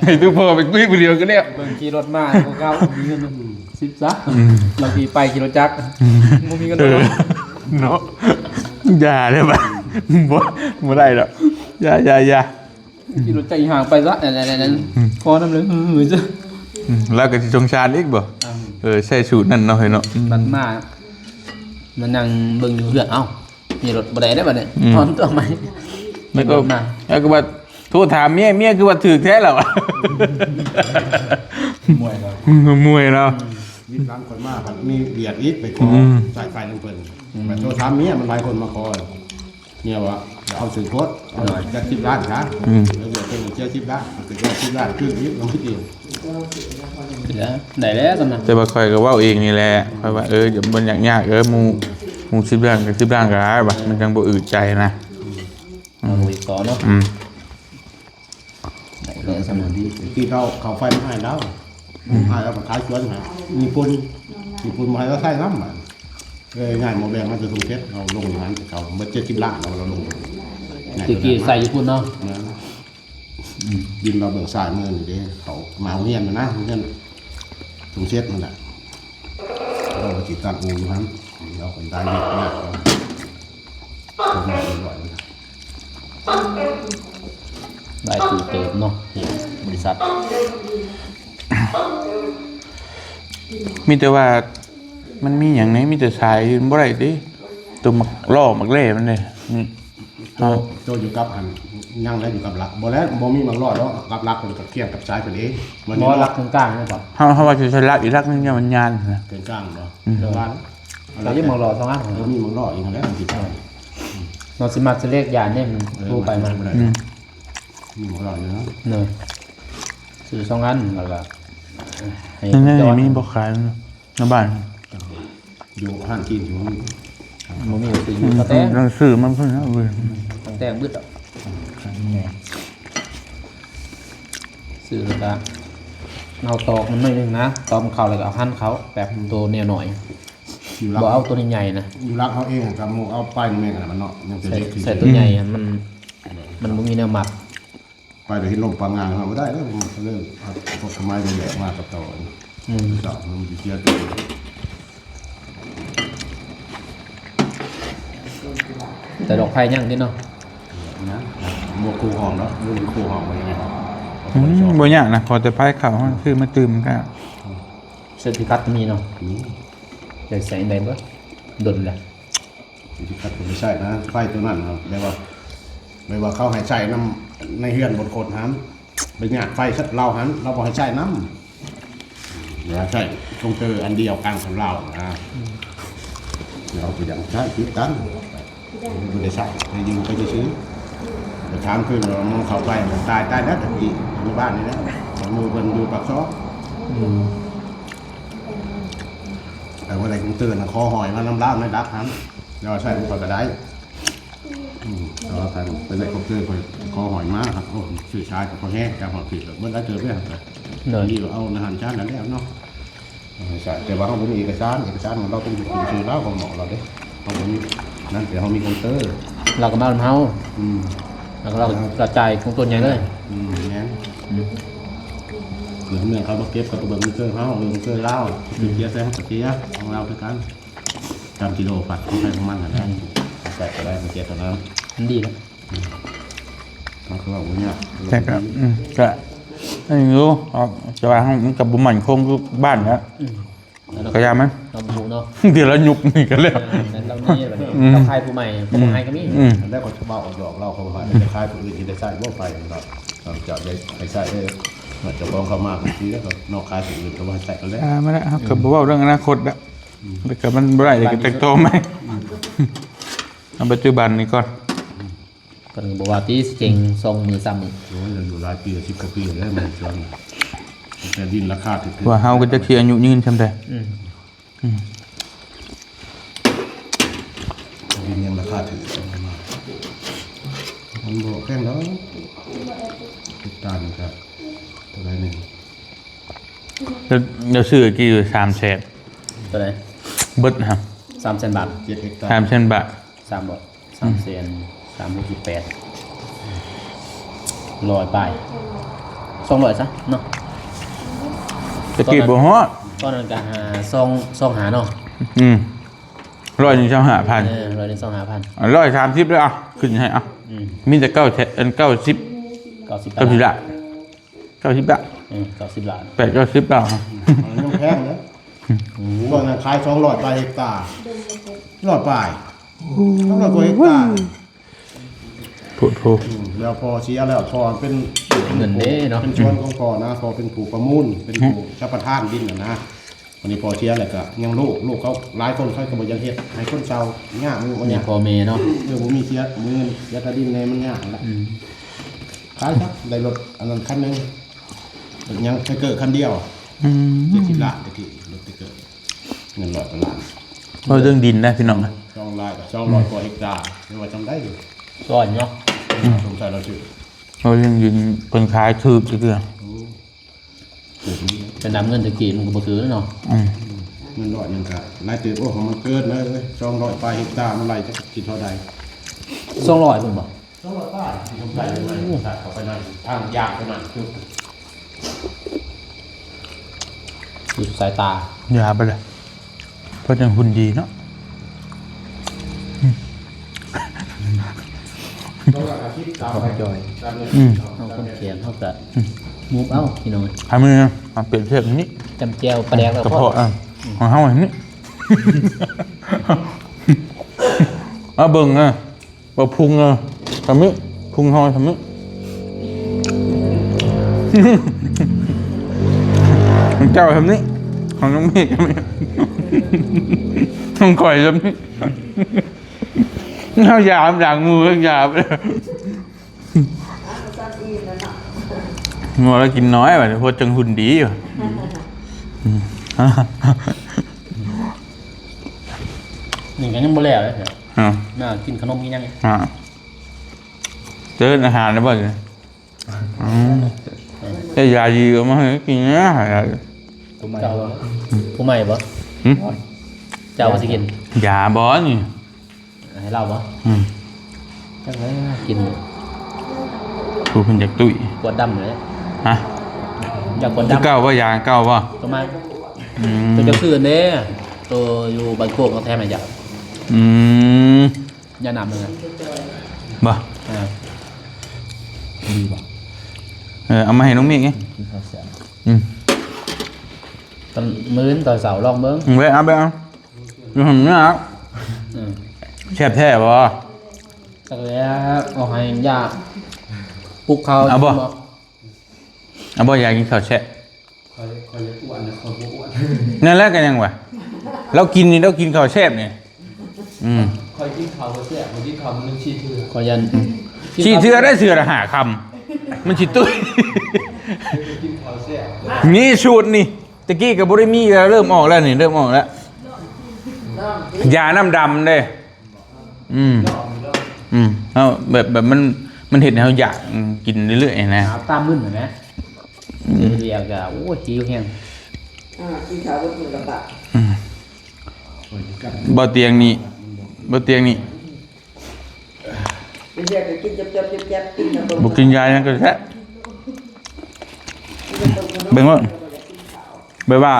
ໃຫ້ຈຸພໍ່ໄປຄຸຍຜູ້ດຽວກໍແລ້ວ. ເບິ່ງຂີ່ລົດມາ ພວກເຮົາມີເງິນສິບຊະ. ອືມ ລາວຂີ່ໄປຂີ່ລົດຈັກ ອືມ ບໍ່ມີເງິນ. ເອີ ເນາະ ຢ່າເດີບາດ ບໍ່ ບໍ່ໄດ້ດອກ ຢ່າ ຢ່າ ຢ່າ. ຂີ່ລົດຈັກອີ່ຫ່າງໄປຊະ ນັ້ນໆ ອືມ ຂໍນຳເລີຍ ອືມ ລາວກໍຊິສົງສານອີກບໍ? ເອີ ໃຊ້ສູດນັ້ນເນາະ ເຮີ້ຍເນາະ. ບັດມາ ມານັ່ງເບິ່ງຢູ່ເຮືອນ ເອົ້າ ມີລົດບໍ່ໄດ້ເດ້ບັດນີ້ ອືມ ນອນຕົວໃໝ່. ແລ້ວກໍ ແລ້ວກໍວ່າໂທຖາມເມຍ ເມຍຄືວ່າຖືກແທ້ລະວະ. ເມື່ອຍແລ້ວ ເມື່ອຍແລ້ວ. ອືມ ວິດຫຼັງຂ້ອຍມາ ບັດມີວຽກອີກ ໄປຂໍ ອືມ ສາຍໄຟນຳເພິ່ນ. ອືມ ບັດໂທຖາມເມຍ ມັນຫຼາຍຄົນມາຂໍ. ເມຍວ່າ ເອົາຖືກໂພດ ເອົາຈັກສິບລ້ານຊະ. ອືມ ເອີ ເປັນເຈັດສິບລ້ານ ເປັນເຈັດສິບລ້ານຄືອີກ ລອງຄິດເອງ. ໄດ້ແລ້ວສ່ຳນັ້ນ ແຕ່ວ່າຂ້ອຍກໍເວົ້າເອງນີ້ແຫຼະ ຂ້ອຍວ່າ ເອີ ບໍ່ຢາກຍາກ ເອີ ໝູ່ ໝູ່ສິບລ້ານກໍສິບລ້ານກໍໄດ້ວ່າ ມັນຈັ່ງບໍ່ອຶດໃຈນະ. ອືມ ເອົາອີກຕໍ່ເນາະ. ອືມ ໄດ້ແລ້ວສ່ຳນັ້ນ ທີ່ເຂົາ ເຂົາໄຟມາໃຫ້ລາວ ອືມ ໃຫ້ລາວໄປຂາຍສວນໃຫ້ຍີ່ປຸ່ນ ຍີ່ປຸ່ນບໍ່ໃຫ້ລາວໃຊ້ນຳ. ເອີ ຍ້າຍໝໍແບງມາແຕ່ສົມເດັດ ເຮົາລົງຢູ່ຫັ້ນແຕ່ເກົ່າ ເບິດເຈັດສິບລ້ານ ເຮົາລົງ ແຕ່ກີ້ໃສ່ຢູ່ພຸ້ນເນາະ. ແມ່ນ ອືມ ດິນລາວເບື້ອງຊ້າຍມືນີ້ເດ້ ເຂົາມາໂຮງຮຽນນະ ໂຮງຮຽນສົມເດັດນັ້ນແຫຼະ. ເອົາໄປຕິດຕັ້ງອູ່ຢູ່ຫັ້ນ ເອົາໄປໄດ້ເຍອະມາກ ຫຼາຍຕູ້ເຕີບເນາະ ເຮັດບໍລິສັດ ມີແຕ່ວ່າ ມັນມີຫຍັງແດ່ ມີແຕ່ສາຍ ມັນບໍ່ໄດ້ຕິ ໂຕໝາກລໍ້ໝາກແລ່ມັນເດ້ ອືມ ໂຕ ໂຕຢູ່ກັບຫັ້ນ ຍັງແລ້ວຢູ່ກັບຫຼັກ ບໍ່ແລ້ວ ບໍ່ມີໝາກລໍ້ດອກ ກັບຫຼັກເພິ່ນກໍຄຽງກັບສາຍເພິ່ນເອງ ບໍ່ ຫຼັກເຄິ່ງກາງແມ່ນບໍ່ ເຮົາ ເຮົາວ່າຊິໃສ່ຫຼັກອີກຫຼັກໜຶ່ງ ຍາມມັນຍານນະ ເຄິ່ງກາງເນາະ ອືມ ແຕ່ວ່າ ເຮົາຍັງໝາກລໍ້ສອງອັນ ບໍ່ມີໝາກລໍ້ອີກຫັ້ນແຫຼະ ມັນຊິໄປ ເຮົາຊິມັກຊິເລກຢານເດ້ ມັນ ເອີ ໂທໄປມາ ມັນຊິບໍ່ໄດ້ ອືມ ມີໝາກລໍ້ຢູ່ເນາະ ເນາະ ຊື້ສອງອັນ ແລ້ວກໍໃຫ້ ໃນນີ້ມີບໍ່ຂາຍ ໃນບ້ານ ຢູ່ຮ້ານກິນຢູ່ ບໍ່ມີກໍຊື້ຢູ່ ອືມ ກະແຕ ຕ້ອງຊື້ມາເພິ່ນເອົາເວີຍ ຕັ້ງແຕ່ງບຶດອະ ຊື້ແລ້ວກະເອົາຕອກມັນໜ້ອຍໜຶ່ງນະ ຕອກມັນເຂົ້າແລ້ວກະເອົາຫັ່ນເຂົ້າແບບໂຕແນວໜ້ອຍ ຢູ່ຫຼັກ ບໍ່ເອົາໂຕໃຫຍ່ໆນະ ຢູ່ຫຼັກເຮົາເອງກະໝູ່ເອົາໄປແມ່ນອັນນັ້ນມັນເນາະ ຍັງແຕ່ເລັກ ໃສ່ໂຕໃຫຍ່ຫັ້ນມັນ ມັນບໍ່ມີແນວໝັກ ໄປແລ້ວເຫັນລົມປາງງາງເຮົາບໍ່ໄດ້ເດີ ເລີຍເອົາພວກສະໄໝແບບມາກັບເຕົາ ອືມ ເຈົ້າ ມັນຊິເສຍໂຕ ແຕ່ດອກໄຟຍັງຕິເນາະ ຍັງ ບໍ່ຄູ່ຫ້ອງເນາະ ບໍ່ຄູ່ຫ້ອງວ່າຍັງໄງ ອືມ ບໍ່ຍາກນະ ຂໍແຕ່ໄຟເຂົ້າ ຊື້ມາຕື່ມກະ ເຊັດທີ່ຄັດມີເນາະ ມີ ຢາກໃສ່ໄດ້ເບິດ ດົນແລ້ວ ທີ່ຄັດບໍ່ໄດ້ໃຊ້ນະ ໄຟໂຕນັ້ນນະ ແບບວ່າ ແບບວ່າເຂົາໃຫ້ໃຊ້ນຳໃນເຮືອນບົດຄົນຫັ້ນ ໄປຍາກໄຟໃສ່ລາວຫັ້ນ ລາວບໍ່ໃຫ້ໃຊ້ນຳ ເວລາໃຊ້ຄົງເຕີອັນດຽວກັນກັບລາວນະ ອືມ ລາວກໍຢາກໃຊ້ຄືກັນ ບໍ່ໄດ້ໃຊ້ ໄດ້ຢືມໄປຊື່ໆ ໄປຖາມຄືນວ່າມັນເຂົ້າໄຟ ຕາຍ ຕາຍແລ້ວ ຕະກີ້ໃນບ້ານນີ້ແຫຼະ ໝູ່ເພິ່ນຢູ່ປາກຊອງ ອືມ ແຕ່ວ່າໄດ້ຄົງເຕີນະ ຂໍຫອຍມານຳລາວໃນດັກຫັ້ນ ແລ້ວໃຊ້ບໍ່ຄ່ອຍກໍໄດ້ ອືມ ແຕ່ວ່າໄປໄດ້ຄົງເຕີນ ຂໍຫອຍມາ ໂອ້ ຊື້ຊາຍກໍພໍແຮງ ຈາກຮອດພີ້ກໍເບິດຫຼາຍເຕີບເດ້ ເນາະ ນີ້ກໍເອົາໃນຫັ້ນຈານນັ້ນແລ້ວເນາະ ໃຊ້ ແຕ່ວ່າເຮົາບໍ່ມີເອກະສານ ເອກະສານຂອງລາວຕ້ອງຢູ່ຊື່ລາວ ຂອງໝໍລາວເດ້ ເຮົາບໍ່ມີນັ້ນ ແຕ່ເຮົາມີຄົງເຕີນ ລາວກໍມານຳເຮົາ ອືມ ແລ້ວກໍລາວກໍຈ່າຍຄົງເຕີນໃຫຍ່ເລີຍ ອືມ ແມ່ນ ອືມ ຄືເມື່ອເຂົາມາເກັບ ເຂົາກໍເບິ່ງຄົງເຕີນເຮົາ ເບິ່ງຄົງເຕີນລາວ ອືມ ເສຍໃສ່ເຮົາກໍເສຍ ຂອງລາວຄືກັນ ຕາມກິໂລພັດ ຂອງໃຜຂອງມັນຫັ້ນແຫຼະ ອືມ ໃສ່ກໍໄດ້ ບໍ່ເສຍເທົ່ານັ້ນ ມັນດີເນາະ ມັນກໍວ່າບໍ່ຍາກ ແຕ່ກໍ ອືມ ກໍອັນນີ້ຢູ່ ເອົາ ແຕ່ວ່າມັນກໍບໍ່ໝັ້ນຄົງຄືບ້ານແຫຼະ ອືມ ກໍຢ່າມັນ ເຮົາບໍ່ຮູ້ເນາະ ດຽວລາວຍຸບນີ້ກໍແລ້ວ ເອີ ນັ້ນລາວມີບັດນີ້ ອືມ ລາວຂາຍຜູ້ໃໝ່ ອືມ ຜູ້ໃໝ່ກໍມີ ອືມ ແລ້ວກໍເວົ້າອອກດອກລາວ ເຂົາວ່າຈະຂາຍຜູ້ອື່ນຊິໄດ້ໃຊ້ບໍ່ໄຟເນາະ ເຈົ້າໄດ້ໃຫ້ໃຊ້ເດີ ເຈົ້າຂອງເຂົ້າມາບາງທີແລ້ວກໍນອກຂາຍຜູ້ອື່ນກໍບໍ່ໃຫ້ໃຊ້ກໍແລ້ວ ອ່າ ມາແລ້ວ ເຮົາກໍບໍ່ເວົ້າເລື່ອງອະນາຄົດແລ້ວ ອືມ ແລ້ວກໍມັນບໍ່ໄດ້ ກໍແຕ່ງຕໍ່ໃໝ່ ອືມ ເອົາປັດຈຸບັນນີ້ກ່ອນ ເພິ່ນກໍບໍ່ວ່າຕິ ຊິເຈັງສອງມື້ສາມມື້ ໂອ້ຍ ອາຍຸຫຼາຍປີ ສິບກວ່າປີແລ້ວ ມັນຈະ ແຕ່ດິນລາຄາຖືກ ວ່າເຮົາກໍຈັກຊິອາຍຸຍືນສ່ຳໃດ ອືມ ອືມ ດິນຍັງລາຄາຖືກ ມັນບໍ່ແພງດອກ ເຮັກຕາໜຶ່ງກໍເທົ່າໃດໜຶ່ງ ແລ້ວ ແລ້ວຊື້ກີ່ສາມແສນ ເທົ່າໃດ ເບິດຫັ້ນ ສາມແສນບາດ ເຈັດເຮັກຕາ ສາມແສນບາດ ສາມບໍ່ ສາມແສນ ສາມຫົກສິບແປດ ຮ້ອຍປາຍ ສອງຮ້ອຍຊະເນາະ ແຕ່ກີ້ບໍ່ຮອດ ຕອນນັ້ນກະຫາ ສອງ ສອງຫ້າເນາະ ອືມ ຮ້ອຍໜຶ່ງ ຊາວຫ້າພັນ ເອີ ຮ້ອຍໜຶ່ງ ຊາວຫ້າພັນ ຮ້ອຍສາມສິບເລີຍ ເອົາ ຂຶ້ນໃຫ້ ເອົາ ອືມ ມີແຕ່ເກົ້າ ເກົ້າສິບ ເກົ້າສິບ ເກົ້າສິບບາດ ເກົ້າສິບບາດ ເອີ ເກົ້າສິບບາດ ແປດເກົ້າສິບບາດ ມັນຍັງແພງເດ້ ອືມ ເບິ່ງນັ້ນຂາຍສອງຮ້ອຍປາຍເຮັກຕາ ຮ້ອຍປາຍ ສອງຮ້ອຍກວ່າເຮັກຕາ ໂພດໂພ ອືມ ແລ້ວພໍ່ເສຍແລ້ວ ພໍ່ເປັນ ເປັນເງິນເດ້ເນາະ ເປັນສວນຂອງພໍ່ນະ ພໍ່ເປັນຜູ້ປະມູນ ເປັນຜູ້ ອືມ ສຳປະທານດິນຫັ້ນນະ ບາດນີ້ພໍ່ເສຍແລ້ວກໍຍັງລູກ ລູກເຂົາຫຼາຍຄົນ ເຂົາກໍບໍ່ຢາກເຮັດໃຫ້ຄົນເຊົ່າ ຍາກ ມີພໍ່ແມ່ເນາະ ເອີ ບໍ່ມີເສຍ ມີເງິນເສຍຕາດິນແດ່ ມັນຍາກຫັ້ນລະ ອືມ ຂາຍຊະ ໄດ້ລົດອັນນັ້ນຄັນໜຶ່ງ ຍັງໄທເກີຄັນດຽວ ອືມ ເຈັດສິບລ້ານຕະກີ້ ລົດໄທເກີ ເງິນຮ້ອຍກວ່າລ້ານ ເວົ້າເລື່ອງດິນນະພີ່ນ້ອງນະ ສອງລ້ານ ສອງຮ້ອຍກວ່າເຮັກຕາ ເອີ້ນວ່າຈຳໄດ້ຢູ່ ຊອຍເນາະ ອືມ ສົງໄສລາວຊື້ ເວົ້າເລື່ອງດິນເພິ່ນຂາຍຖືກເທື່ອ ໂອ້ ແຕ່ນຳເງິນຕະກີ້ມັນກໍບໍ່ຖືກເນາະ ອືມ ເງິນຮ້ອຍໜຶ່ງກໍຫຼາຍເຕີບ ໂອ້ ຂອງມັນເກີນເລີຍ ສອງຮ້ອຍປາຍເຮັກຕາ ມັນໄລ່ຈັກຊິເທົ່າໃດ ສອງຮ້ອຍພຸ້ນບໍ່? ສອງຮ້ອຍປາຍ ທີ່ຜົມໄດ້ມາ ໂອ້ ຕັດເຂົ້າໄປນັ້ນ ທາງຢາງໄປນັ້ນ ຈຸດ ຈຸດສາຍຕາ ຢ່າໄປເລີຍ ເພິ່ນຈັ່ງຫຸ່ນດີເນາະ. ອືມ ເພາະວ່າອາທິດຕາມໄປຈອຍ ອືມ ເຮົາຄົນແຂງເຮົາກະ ອືມ ມູບເອົາພີ່ນ້ອງ. ທຳມື້ນະ ເອົາເປັນເທບນີ້ ຈຳແຈ່ວປາແດກແລ້ວ ກະເພາະ ພໍ ອ່ະ ອືມ ຂອງເຮົາອັນນີ້ ເອົາເບິ່ງນະ. ບໍ່ພຸງເນາະ ທຳນີ້ ພຸງຮອຍທຳນີ້ ຂອງເຈົ້າທຳນີ້ ຂອງນ້ອງເມກທຳນີ້ ຂອງຂ້ອຍທຳນີ້ ເຮົາຢາມ ຢາກໝູ່ເຮົາຢາມ ໝໍລະກິນນ້ອຍ ບາດນີ້ ໂພດຈັ່ງຫຸ່ນດີ ອືມ ນີ້ກໍຍັງບໍ່ແລ້ວເດ້. ອ່າ ມາກິນຂະໜົມອີ່ຫຍັງ ອ່າ ເຈີອາຫານແລ້ວບໍ່? ອືມ ແຕ່ຢາດີເອົາມາໃຫ້ກິນນະ ຜູ້ໃໝ່ບໍ່? ຜູ້ໃໝ່ບໍ່? ຫື? ເຈົ້າຊິກິນຢາບໍ່ນີ້? ໃຫ້ລາວບໍ່? ອືມ ຈັກແລ້ວກິນ ຜູ້ເພິ່ນຢາກຕຸ້ຍ ກວດດຳເລີຍ ຮະ? ຢາກກວດດຳ ຄືເກົ່າບໍ່? ຢາເກົ່າບໍ່? ຕົວໃໝ່ ອືມ ຕົວເຈົ້າຄືເດ້ ຕົວຢູ່ບ້ານໂຄກເຂົາແຖມໃຫ້ຢາ ອືມ ຢານ້ຳເລີຍ ບໍ່? ເອີ ດີບໍ່? ເອີ ເອົາມາໃຫ້ນ້ອງເມກ ກິນເຂົ້າແຊບ ອືມ ຕອນມື້ອື່ນຕອນເຊົ້າລອງເບິ່ງ ເວີຍ ເອົາໄປເອົາ ຢູ່ຫັ້ນນະ ອືມ ແຊບແທ້ບໍ່? ຈັກແລ້ວ ເອົາໃຫ້ຢາປຸກເຂົ້າ ເອົາບໍ່? ເອົາບໍ່? ຢາກກິນເຂົ້າແຊບ ຂ້ອຍ ຂ້ອຍຢາກອ້ວນນະ ຂ້ອຍບໍ່ອ້ວນ ນັ້ນແຫຼະກໍຍັງວ່າ ລາວກິນນີ້ ລາວກິນເຂົ້າແຊບນີ້ ອືມ ຂ້ອຍກິນເຂົ້າບໍ່ແຊບ ຂ້ອຍກິນເຂົ້າມື້ໜຶ່ງສີ່ເທື່ອ ຂ້ອຍຢ້ານ ສີ່ເທື່ອໄດ້ ເທື່ອລະຫ້າຄຳ ມັນຊິຕຸ້ຍ ກິນເຂົ້າແຊບ ນີ້ສູດນີ້ ຕະກີ້ກໍບໍ່ໄດ້ມີແລ້ວ ເລີ່ມອອກແລ້ວນີ້ ເລີ່ມອອກແລ້ວ ຢານ້ຳດຳເດ້ ອືມ ອືມ ເຮົາແບບ ແບບມັນ ມັນເຮັດໃຫ້ເຮົາຢາກ ອືມ ກິນເລື້ອຍໆນະ ຕາມຶນຫັ້ນແຫຼະ ອືມ ເລີຍກໍ ໂອ້ຍ ຫິວແຮງ ອ່າ ກິນເຂົ້າບໍ່ກິນກະປະ ອືມ ບໍ່ຕຽງນີ້ ບໍ່ຕຽງນີ້ ເລີຍກໍກິນຈັບໆແຈບໆ ກິນ ບໍ່ກິນຢາຫຍັງກໍແຊບ ເບິ່ງໂລດ ແບບວ່າ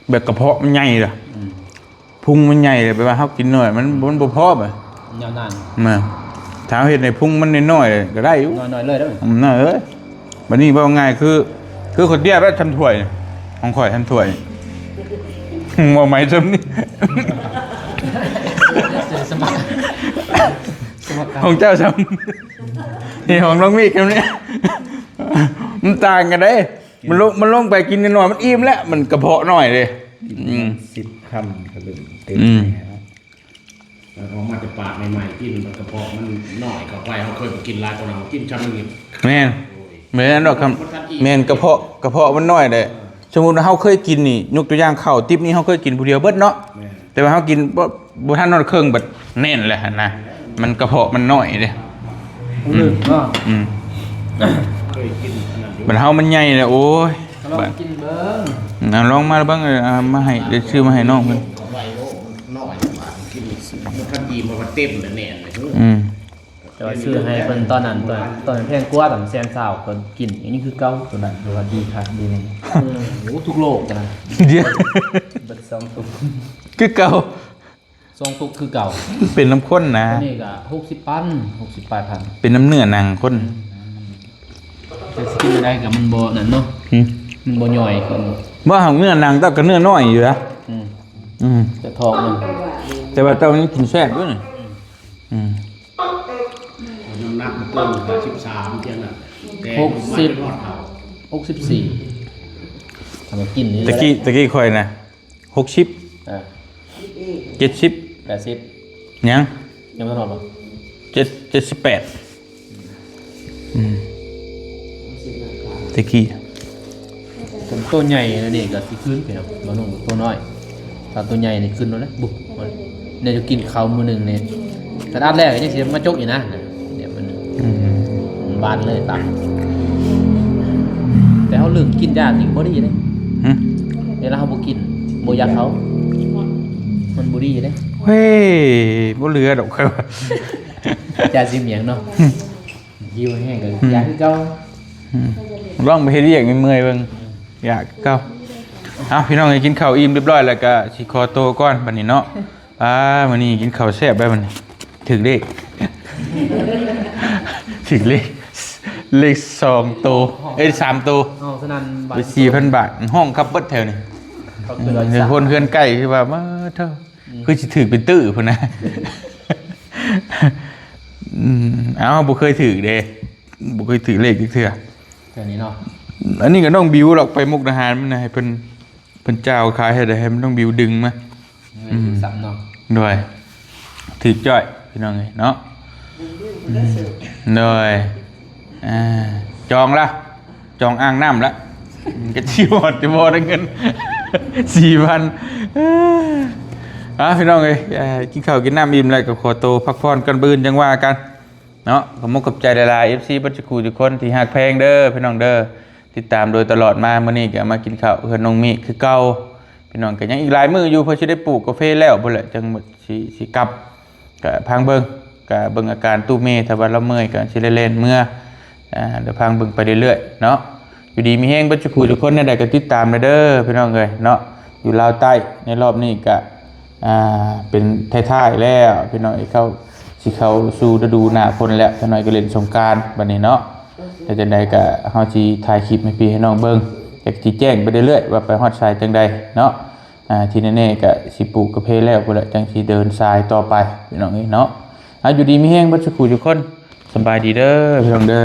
ແບບກະເພາະມັນໃຫຍ່ລະ ອືມ ພຸງມັນໃຫຍ່ລະ ແບບວ່າເຮົາກິນໜ້ອຍ ມັນ ມັນບໍ່ພໍບະ ຍາວນານ ແມ່ນ ຖ້າເຮົາເຮັດໃຫ້ພຸງມັນນ້ອຍໆກໍໄດ້ຢູ່ ນ້ອຍໆເລີຍເດີ ອືມ ນ້ອຍເອີຍ ບາດນີ້ເວົ້າງ່າຍຄື ຄືຂ້ອຍຕຽບແລ້ວຊຳຖ້ວຍ ຂອງຂ້ອຍຊຳຖ້ວຍ ເວົ້າໃໝ່ຊຳນີ້ ຂອງເຈົ້າຊຳ ນີ້ຂອງນ້ອງມີກຊຳນີ້ ມັນຕ່າງກັນເດ້. ມັນລົງ ມັນລົງໄປກິນນ້ອຍໆ ມັນອີ່ມແລ້ວ ມັນກະເພາະນ້ອຍເດ້ ອືມ ສິບຄຳກໍເລີ່ມເຕັມ ອືມ ແລ້ວ ອອກມາແຕ່ປາກໃໝ່ໆ ກິນມັນກະເພາະມັນນ້ອຍເຂົ້າໄປ ເຮົາເຄີຍໄປກິນຫຼາຍກວ່ານັ້ນ ກິນຊຳນີ້ ແມ່ນ ໂອ້ຍ ແມ່ນດອກ ຄຳ ບໍ່ທັນອີ່ມ ແມ່ນ ກະເພາະ ກະເພາະມັນນ້ອຍເດ້ ເອີ ສົມມຸດວ່າເຮົາເຄີຍກິນນີ້ ຍົກຕົວຢ່າງເຂົ້າຕິບນີ້ ເຮົາເຄີຍກິນຜູ້ດຽວເບິດເນາະ ແມ່ນ ແຕ່ວ່າເຮົາກິນບໍ່ ບໍ່ທັນຮອດເຄິ່ງ ບັດແໜ້ນແລ້ວຫັ້ນນະ ມັນກະເພາະມັນນ້ອຍເດ້ ອືມ ອືມ ເຄີຍກິນອັນນັ້ນຢູ່ ບັດເຮົາມັນໃຫຍ່ແລ້ວ ໂອ້ຍ ກໍລອງກິນເບິ່ງ ອືມ ເອົາລອງມາເບິ່ງ ເອີ ເອົາມາໃຫ້ ໄດ້ຊື້ມາໃຫ້ນ້ອງເພິ່ນ ນ້ອຍ ກິນບໍ່ທັນອີ່ມ ບໍ່ທັນເຕັມ ແໜ້ນເລີຍ ອືມ ແຕ່ວ່າຊື້ໃຫ້ເພິ່ນຕອນນັ້ນ ຕອນ ຕອນແພງກວ່າ ຕອນແສນຊາວ ເພິ່ນກິນ ອັນນີ້ຄືເກົ່າ ຕົວນັ້ນຖືວ່າດີຄັກດີແນ່ ເອີ ໂອ້ ທຸກໂລກນະ ດຽວ ເບິດສອງຕຸກ ຄືເກົ່າ ສອງຕຸກຄືເກົ່າ ເປັນນຳຄົນນະ ອັນນີ້ກໍຫົກສິບພັນ ຫົກສິບປາຍພັນ ເປັນນຳເນື້ອໜັງຄົນ ອືມ ແຕ່ຊິກິນໄດ້ກໍມັນບໍ່ນັ້ນເນາະ ຫື ມັນບໍ່ຍ່ອຍຄື ບໍ່ຫາກເນື້ອໜັງ ແຕ່ກໍເນື້ອນ້ອຍຢູ່ນະ ອືມ ອືມ ແຕ່ທອກມັນ ແຕ່ວ່າເຈົ້າຍັງກິນແຊບຢູ່ນີ້ ອືມ ອືມ ນ້ຳໜັກມັນເກີນຫ້າສິບສາມ ພຽງນັ້ນ ແຕ່ ຫົກສິບ ມາຈົນຮອດເຖົ້າ ຫົກສິບສີ່ ຖ້າມາກິນນີ້ ຕະກີ້ ຕະກີ້ຂ້ອຍນະ ຫົກສິບ ເອີ ເຈັດສິບ ແປດສິບ ຍັງ ຍັງບໍ່ຮອດບໍ່ ເຈັດ ເຈັດສິບແປດ ອືມ ແຕ່ກີ້ ໂຕໃຫຍ່ນີ້ກໍຊິຄືນໄປເນາະ ບໍ່ໜຸ່ມໂຕນ້ອຍ ຖ້າໂຕໃຫຍ່ນີ້ຂຶ້ນໂລດແຫຼະ ບຸ ແນວຈະກິນເຂົ້າມື້ໜຶ່ງນີ້ ຂະໜາດແລກກໍຍັງຊິມາຈົກອີກນະ ແບບມັນ ອືມ ມັນບານເລີຍຕັບ ແຕ່ເຮົາລືມກິນຢານີ້ບໍ່ດີເດ້ ຫື ເວລາເຮົາບໍ່ກິນ ບໍ່ຢາກເຂົ້າ ມັນບໍ່ດີເດ້ ເຮີ້ຍ ບໍ່ເຫຼືອດອກ ຂ້ອຍວ່າ ຢາຊິໝຽງເນາະ ຫື ຫິວແຮງກໍ ອືມ ຢາກຄືເກົ່າ ອືມ ລອງໄປເຮັດວຽກເມື່ອຍໆເບິ່ງ ຢາກຄືເກົ່າ ເອົາ ພີ່ນ້ອງເອີຍ ກິນເຂົ້າອີ່ມຮຽບຮ້ອຍແລ້ວກໍຊິຂໍໂຕກ່ອນບັດນີ້ເນາະ. ອ່າ ມື້ນີ້ກິນເຂົ້າແຊບໄດ໋ບັດນີ້ ຖືກເລກ ຖືກເລກ ເລກສອງໂຕ ເອີຍ ສາມໂຕ ຫ້ອງສະໜັ່ນ ໄປສີ່ພັນບາດ ຫ້ອງຄັບເບິດແຖວນີ້. ເຂົາຄືວ່າອີສານ ຄົນເຮືອນໃກ້ຄືວ່າ ມາເທີ ອືມ ຄືຊິຖືກເປັນຕື້ພຸ້ນນະ. ອືມ ເອົ້າ ບໍ່ເຄີຍຖືກເດ້ ບໍ່ເຄີຍຖືກເລກຈັກເທື່ອ ແຖວນີ້ເນາະ. ອັນນີ້ກໍນ້ອງບິວລອກໄປມຸກດາຫານ ມັນໃຫ້ເພິ່ນ ເພິ່ນເຈົ້າຂາຍໃຫ້ໄດ້ ໃຫ້ນ້ອງບິວດຶງມາ. ອືມ ຖືກຊ້ຳເນາະ ໂດຍ ຖືກຈ້ອຍ ພີ່ນ້ອງເອີຍເນາະ. ອືມ ໂດຍ ອ່າ ຈອງລະ ຈອງອ່າງນ້ຳລະ ກໍຊິຮອດ ຈະບໍ່ໄດ້ເງິນສີ່ພັນ. ອ່າ ພີ່ນ້ອງເອີຍ ເອີ ກິນເຂົ້າກິນນ້ຳອີ່ມແລ້ວ ກໍຂໍໂຕພັກຜ່ອນກ່ອນ ມື້ອື່ນຈັ່ງວ່າກັນເນາະ. ຂອບມຸກຂອບໃຈຫຼາຍໆ ເອັຟຊີ ເບິດສູ່ຜູ້ທຸກຄົນທີ່ຮັກແພງເດີ ພີ່ນ້ອງເດີ ຕິດຕາມໂດຍຕະຫຼອດມາ. ມື້ນີ້ກໍມາກິນເຂົ້າເຮືອນນ້ອງມິຄືເກົ່າ ພີ່ນ້ອງ. ກໍຍັງອີກຫຼາຍມື້ຢູ່ ເພື່ອຊິໄດ້ປູກກາເຟແລ້ວພຸ້ນແຫຼະ ຈັ່ງຊິ ຊິກັບ. ກະພັງເບິ່ງ ກະເບິ່ງອາການຕູ້ເມ ຖ້າວ່າລາວເມື່ອຍກະຊິໄດ້ແລ່ນເມືອ ອ່າ ດຽວພັງເບິ່ງໄປເລື້ອຍໆເນາະ. ຢູ່ດີມີແຮງເບິດສູ່ຜູ້ທຸກຄົນ ແນວໃດກໍຕິດຕາມແດ່ເດີ ພີ່ນ້ອງເອີຍເນາະ. ຢູ່ລາວໃຕ້ໃນລອບນີ້ກະ ອ່າ ເປັນທ້າຍໆແລ້ວ ພີ່ນ້ອງເອີຍ ເຂົ້າ ຊິເຂົ້າສູ່ລະດູໜ້າຝົນແລ້ວ ຈັກໜ້ອຍກໍຫຼິ້ນສົງການບັດນີ້ເນາະ. ແຕ່ຈັ່ງໃດກໍເຮົາຊິຖ່າຍຄລິບໃຫ້ພີ່ໃຫ້ນ້ອງເບິ່ງ ແຕ່ກໍຊິແຈ້ງໄປເລື້ອຍໆວ່າໄປຮອດສາຍຈັ່ງໃດເນາະ. ອ່າ ທີ່ແນ່ໆກໍຊິປູກກາເຟແລ້ວພຸ້ນແຫຼະ ຈັ່ງຊິເດີນສາຍຕໍ່ໄປ ພີ່ນ້ອງເອີຍເນາະ. ອ່າ ຢູ່ດີມີແຮງເບິດສູ່ຜູ້ທຸກຄົນ ສະບາຍດີເດີ ພີ່ນ້ອງເດີ.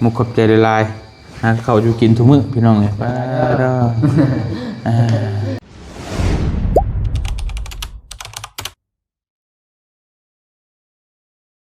ມຸກຂອບໃຈຫຼາຍໆ ຫາເຂົ້າຢູ່ກິນທຸກມື້ ພີ່ນ້ອງເອີຍ ປ້າດ ອ່າ